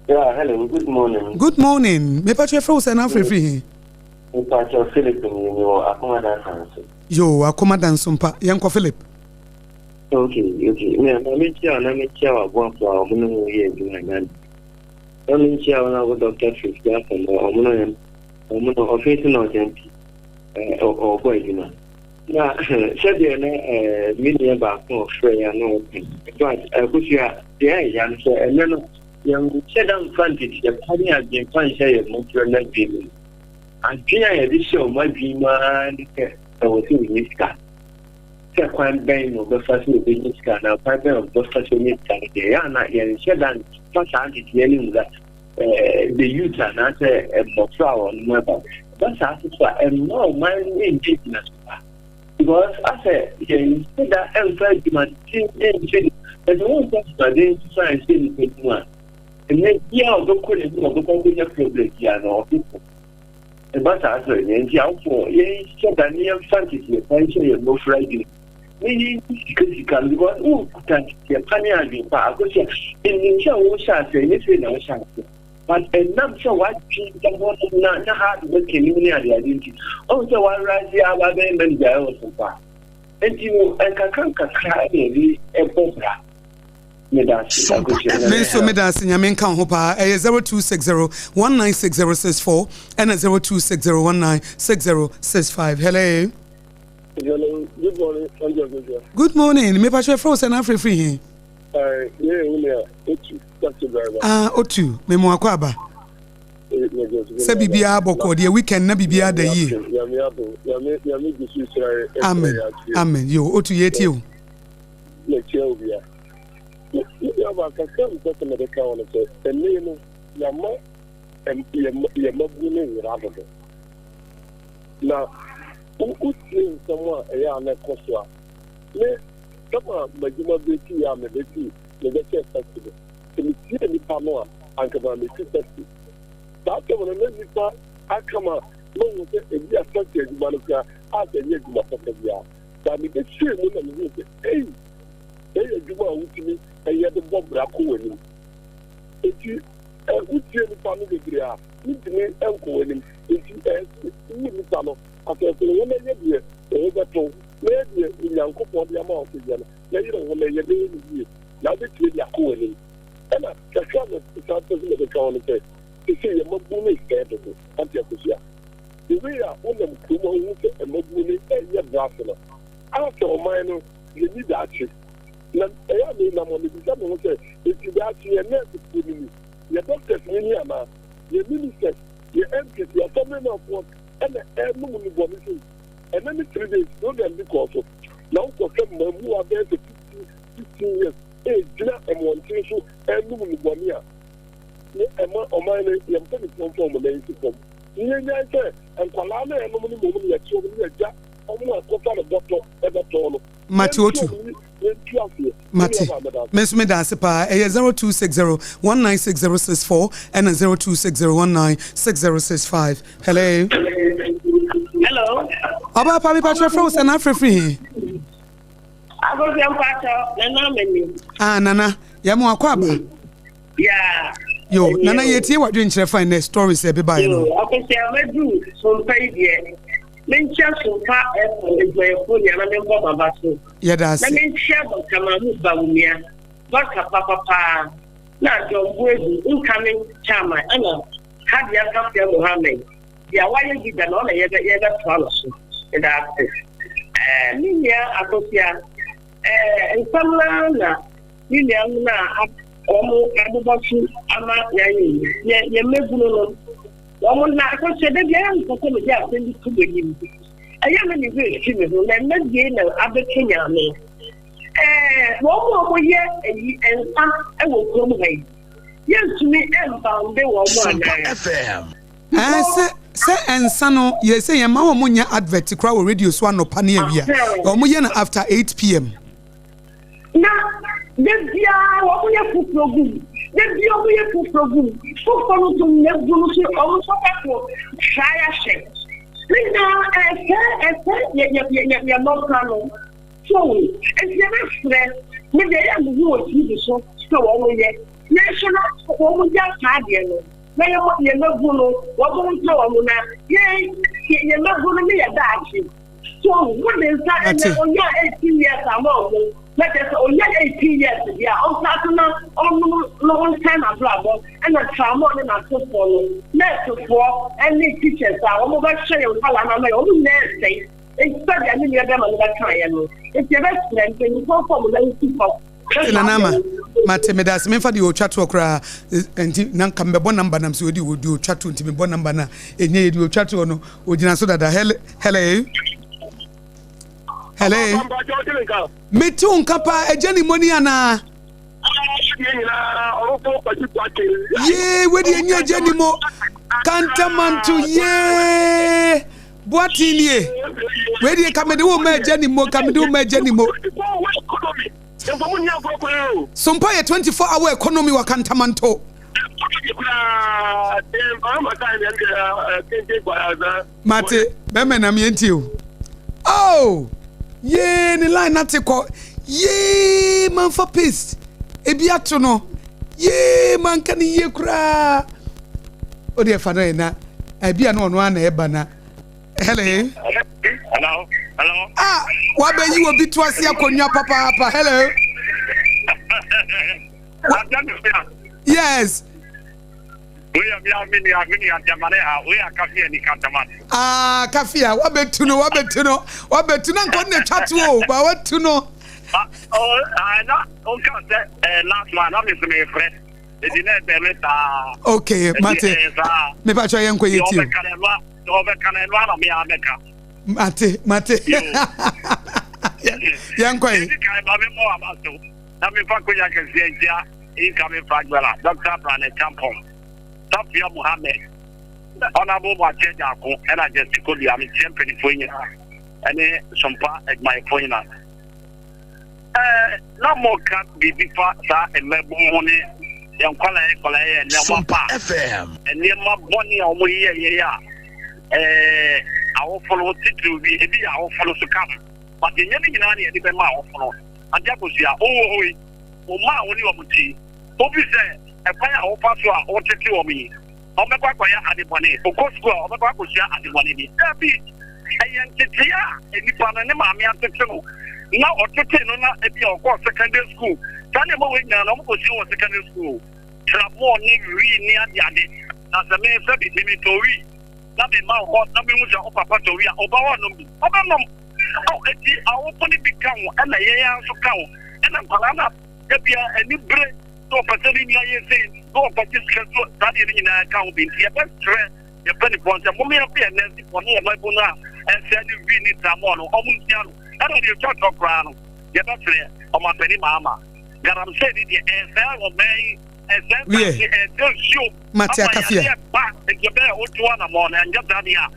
Yeah, hello. Good morning. Good morning. Me patro frɛ wo sɛ na afrɛ firi he? Me patro Philip ni mi wɔ Akomada Sanso. Yo, Akomada nso mpa. Yɛnkɔ Philip. Okay, okay. Me na me kyia na me kyia wa boafo a ɔmo ne ho yɛ adwuma na Na me nkyia wɔn a wɔ Dɔkta Fritz Gyafo no, wɔn no wɔn no ɔfeesi na ɔkyɛn ti ɔbɔ adwuma. Na sɛdeɛ na me nua baako a ɔfrɛ ya na ɔka in fact akosua deɛ ɛyɛ no sɛ ɛnɛ no yɛnhyɛ da mfa nteteɛ pa ne adwene pa nhyɛ yɛn mmɔfra no adwene mu. Adwene a yɛde hyɛ wɔn adwene mu ara ne sɛ ɛwɔ sɛ wɔnya sika. Sɛ kwan bɛn na ɔbɛfa so ɔbɛnya sika anaa kwan bɛn na ɔbɛfa so anya sika no deɛ, ɛyɛ a na yɛnhyɛ da mfa saa nteteeɛ no nwura the youth anaasɛ mmɔfra a wɔn ɛba. Ɛba saa nso so a, ɛmma ɔman no nnya nnyinaso pa. Because asɛ yɛnhyɛ da mfa adwumaden nhyɛ nipa, na sɛ womfa adwumaden nso so anhyɛ nipa mu a, ɛnɛ biara a ɔbɛkɔ n'anim a ɔbɛkɔ akɔnya problem biara no ɔbɛkɔ. Ɛba saa nso ɛnyɛ nti awofoɔ yɛnhyɛ da ne yɛmfa nteteɛ pa nhyɛ yɛn mmɔfra adwene ne yɛnyi sika sika no because wokuta nteteɛ pa ne adwene pa akɔsi a ɛnim sɛ wohyɛ aseɛ ɛnyɛ sei na wohyɛ aseɛ but ɛnam sɛ woadwene da hɔ nom na na hard work anim ne adeade nti ɔhu sɛ woarise aba bɛyɛ manager ɛwɔ so paa nti no nkakra nkakra ɛna ɛde ɛbɔ bra. Me nso meda ase Nyame nka wo ho paa. Ɛyɛ 0260 196064 ɛna 0260 196065. Hello. Hello, good morning, Angel Gosia. Good morning. Me pacho efro sɛ na afre firi he? Eh, yeah, wo nua Otu, taxi driver. Ah, Otu, me mo akɔ aba. Eh, sɛ biribiara bɔkɔ deɛ weekend na biribiara da yie. Nyame adom, Nyame Nyame gu so hyira yɛ. Amen, amen. Yo, Otu yɛtie o. Mekyia obia. Me nuabaa, kakra a mepɛ sɛ mede ka ho ne sɛ, ɛnnɛ yi no, yɛama yɛn mmabunu no yera dodo. Na wotie nsɛm a ɛyɛ a na ɛkɔ so a, me tam a m'adwuma bɛsi a mebɛsi mebɛhyɛ taxi no, sɛ metie nnipa no a, anka maa mesi taxi. Saa tam no na nnipa aka ma mahu sɛ ebi a taxi adwuma no koraa a sɛ ɛnyɛ adwuma papa biara. Na mebɛhyɛɛ mu na mehuu sɛ, ei, ɛyɛ adwuma a wotumi yɛ de bɔ bra kɔ w'anim. Enti wotie nnipa no bebree a, wontumi nkɔ w'anim. Enti ɛyɛ sɛ wo nnipa no, asɛmfo no, na yɛ deɛ wo ho bɛtɔ wo, na yɛ deɛ Onyankopɔn de ama wo sɛ yɛ no, na yere wo ho na yɛ na yɛ no yie, na wobɛtumi de akɔ w'anim. Ɛna kakra a mesan pɛ sɛ mede ka ho ne sɛ, seesei yɛn mmabunu no resɛe dodo, Auntie Akosua. The way a wonam kurom a wohu sɛ mmabunu no reyɛ bra ase no, a sɛ ɔman no yɛnni daakye. Na ɛyɛ a menam hɔ mebisa me ho sɛ, enti daakye yɛn nɛɛsefoɔ no ni, yɛn doctors no ni anaa? Yɛn ministers, yɛn MPs, yɛn assemblymanfoɔ na ɛrenom nnubɔne sei? Ɛnnɛ ne 3 days program bi kɔɔ so na wokɔhwɛ mmamuwa bɛyɛ sɛ 15, 16 years ɛregyina mmɔnten so ɛrenom nnubɔne a, ne ɛma ɔman no yɛn mpanimfoɔ mfa wɔn nan nsi fam. Ne yɛnyae sɛ nkwadaa no a ɛnom no mmom no yɛkye wɔn ne yɛgya wɔn a ɛkɔfa no bɔtɔ ɛbɛtɔn no. Mate Yɛntu otu. wɔn ne yɛntu aseɛ. Me Mate. nua baa meda ase. Me nso meda ase paa. Ɛyɛ 0260 196064 ɛna 0260 196065. Hello. Hello. Ɔbaa pa mepa kyerɛ frɛ wo sɛ na afrɛ firi he? Akosua mpakyɛ Nana Amani. Ah Nana, yɛ mo akɔ aba. Yeah. Yo, Nana yɛtie w'adwenkyerɛ fa nnɛ stories a ɛbebaeɛ no. Yo, Akosua madu sompa yi deɛ. Menkyia sompa ɛfo adwumayɛfoɔ nyinaa na membɔ m'aba so. Yɛda ase. Na menkyia Dr. Mahmood Bawumia, Dɔkta papapaa, na John Boadu, incoming chairman, ɛna Hadia Safia Mohammed. Deɛ wayɛ bi da no ɔna yɛbɛ yɛbɛtoa no so. Meda ase. Ɛɛ me nua Akosua, ɛɛ nsɛm no ara na me nuanom no a wɔn abobɔ so ama yɛayɛ yi. Yɛ yɛn mmabunu no, wɔn na Akosua da biara mpɛ sɛ mede asɛm bi to m'anim. Ɛyɛ a na me werɛ fi me ho na ɛnnɛ deɛ na abɛkanyan me. Ɛɛ wɔn a wɔyɛ ayi nsa wɔ kurom ha yi, yɛntumi mbounde wɔn anaa? Ɛɛ sɛ sɛ nsa no yɛ sɛ yɛn ma wɔn nyɛ advert koraa wɔ radio so anɔpa ne awia. Wɔn yɛ no after 8 pm. Na da biara wɔn yɛ foforɔ gum. Da biara wɔn yɛ foforɔ gum. Foforɔ no nso na egu no so wɔn nso bɛko try ahyɛ. Ne nyinaa ɛsɛ ɛsɛ yɛ yɛ yɛ yɛ mmɔfra no. So nti yɛbɛsrɛ me deɛ yɛ mehu wɔ TV so sɛ wɔn yɛ. Yɛn nso na wɔn gya saa adeɛ no. Na yɛn yɛn mmabu no wɔn nsa wɔn na yɛn yɛn mmabu no ne yɛ daakye so wode nsa ɛnɛ onya 18 years ama ɔmo na kyerɛ sɛ onya 18 years deɛ a ɔnsa so na ɔnom na ɔnsa n'abrabɔ ɛna tramɔ ne n'asefoɔ no nɛɛsefoɔ ɛne teachers a wɔn bɛhwɛ yɛn nkwadaa no ama yɛn wɔn nyinaa ɛsɛe nti sɛdeɛ ne nua bɛrima no bɛkaeɛ no nti yɛbɛsrɛ mpanyinfoɔ fɔ mo nan si fam. Mate Nana Ama, mate, medase, memfa deɛ ɔtwa toɔ koraa, nti na nka mebɛbɔ number nam sɛ ɔdi deɛ ɔtwa toɔ nti mebɔ number no a ɛnyɛ yɛ deɛ ɔtwa toɔ no ɔgyina so dada. Hello, hello, Hello. Mete wo nka paa, agya ne moni anaa? Yee, wei deɛ nyɛ agya ni mo. Kantamanto yee. Boaten nie. Wei deɛ ka mede wo ma agya ni mo, ka mede wo ma agya ni mo. Sompa yɛ 24 hour economy wɔ Kantamanto. Mate, bɛmɛ nam yɛn ti o. Oh! Yee, ne line nate kɔ. Yee, manfa paste. Ebi ato no. Yee, manka ne yie koraa. O deɛ fa no yɛ na. Ebi a na ɔno ara na ɛba na. Hello. Hello. Hello. Ah, wabɛyi wɔ bi to ase akonnwa papaapa. Hello. Yes. Ah, kafia, wabetu no, wabetu no, wabetu na nkɔ ne twa to o, ba watu no. Ah, oh, ah, na o ka sɛ eh, last man na me so me frɛ. Edi na ɛbɛn me saa. Okay, mate. Eh, saa. Me pa kyɛ yɛn kɔ yɛ ti o. Ɔbɛka na ɛno a, ɔbɛka na ɛno a na me a mɛka. Mate, mate. Yɛn kɔ yi. Edi kan ba me mɔ aba so. Na me fa konya kɛseɛ nkyia incoming flag bearer Dr. Brian Acheampong, Safia Mohammed, Honourable Boakye Agyarko ɛna Justin Kodua. Mekyia mpanimfoɔ yi nyinaa ɛne Sompa adwumayɛfoɔ nyinaa. Ɛɛ na moka biribi fa saa mmabun ho ne yɛn nkwadaa nkwadaa yɛ nneɛma pa nneɛma bɔne a wɔyɛ yɛ a ɛɛ awofo no titiriw bi ebi yɛ awofo no so ka ho but ɛnyɛ ne nyinaa na yɛde bɛma awofo no. Ade akosua, wowɔ hɔ yi, wo mma a wo ne wɔn te yi, wofi sɛ ɛkwan a wofa so a wotete wɔn yi, wɔbɛkɔ akɔyɛ ade bɔne? Wokɔ sukuu a, wɔbɛkɔ akosua ade bɔne bi? Dabi! Ɛyɛ ntetee a nipa no ne maame atete no na ɔtetee no na ebi a ɔkɔɔ secondary school. Saa nneɛma wei nyinaa no, wɔkɔsua wɔ secondary school. Tramɔɔ ne wii ne adeade. Na sɛ me sɛbi me metɔ wii na mema wo hɔ na mehu sɛ wo papa tɔ wii a, wo ba hɔ nom bi, ɔbɛnom. Ao, enti awofo no bi ka ho, ɛna yɛn ara nso ka ho, ɛna nkwadaa no a da biara ani bere sɛ wɔpɛ sɛ ne nua yɛ sei na wɔkɔgye sika so, saa deɛ no nyinaa ka ho bi. Nti yɛbɛsrɛ yɛn mpanimfoɔ sɛ mom yɛmfa yɛn nan nsi fam ne yɛn mmabunu a ɛsɛe ne wii ne tramɔɔ no, wɔn nsia no. Ɛna deɛ ɛtwa toɔ koraa no, yɛbɛsrɛ Ɔmampanin Mahama, galamsey no deɛ ɛresɛe ɔman yi, ɛresɛe nsaase, ɛresɛe nsuo. Mate Akafia.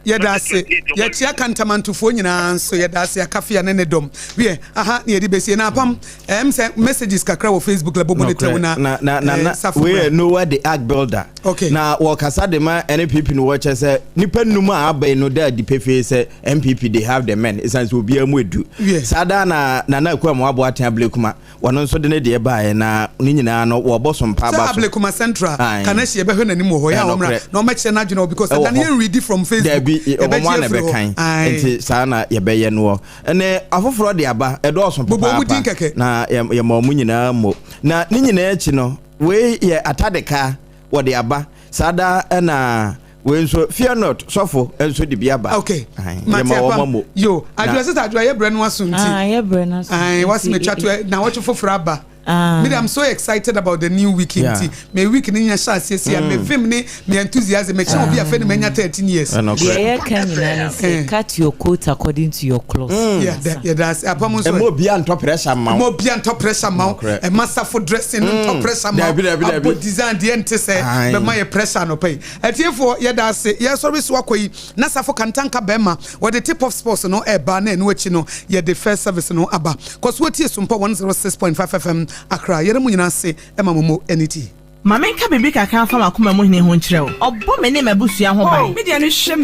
Yɛda ase. Yɛkyea Kantamantofoɔ nyinaa nso. Yɛda ase Akafia ne ne dɔm. Wiɛ, aha na yɛde bɛsie. Na apam, ɛm sɛ messages kakra wɔ Facebook la bobo ne tɛw na na na na na Safo wei bra. yɛ Noah the Ark Builder. Okay. Na wɔkasa de ma NPP no wɔkyɛ sɛ nipa nnum a aba yi no da adi pefee sɛ NPP they have the men ɛsiane sɛ obiara mu edu. Wiɛ. Saa daa na Nana Akua Amoah Boateng Ablekuma Wɔno nso de ne deɛ baeɛ na ne nyinaa no wɔbɔ so mpa Sɛ aba so. Ablekuma Central Ae. Kaneshie yɛbɛhwɛ n'anim wɔ hɔ, yɛ a ɔmmra Ɛnokorɛ. na ɔmmɛkyerɛ n'adwene wɔ because Ɛwɔ ɛda no hɔ. yɛn readi from Facebook, Daabi, wɔn yɛbɛgye ara na afiri hɔ. ɛbɛkan. Ae. Nti saa na yɛbɛyɛ noɔ. Ɛne afoforɔ de aba, ɛdɔɔso Bobɔ wɔn din papaapa. kɛkɛ. Na yɛ, yɛma wɔn nyinaa mmo. Na ne nyinaa akyi no, wei yɛ atadeka wɔde aba. Saa da na wei nso fear not sɔfo nso de bi aba. Okay. Mate apam. Yo, adwuma sisi adwuma yɛ brɛ no aso nti. Ah, yɛ brɛ no aso. Ayi, wasi me twa to na wɔtwe foforɔ aba. Ah. Me I'm so excited about the new week yeah. nti. Me week ni nya hyɛ aseɛ si a me vim ne me enthusiasm me kyɛn obi afɛ ne manya 13 years. Deɛ yɛ ka nyinaa ne sɛ cut your coat according to your cloth. Yeah, yeah, that's apam nso. Ɛmɔ obi antɔ pressure ma wo. Ɛmɔ obi antɔ pressure ma wo. Ɛma safo dressing no ntɔ pressure ma wo. Abɔ design deɛ nte sɛ bɛma yɛ pressure anɔpa yi. Atiefoɔ yɛda ase yɛsɔre so akɔ yi na safo kantanka bɛɛma wɔde tip off sports no ɛɛba na ɛno akyi no yɛde first service no aba. Kɔ so tie Sompa 106.5 FM Accra. Yɛda mo nyinaa ase ɛma mo mo ani tie. Ma menka biribi kakra mfa m'akoma mu hene ho nkyerɛ wo. Ɔbɔ me ne m'abusua ho ban. Oh, me deɛ no hwɛ me.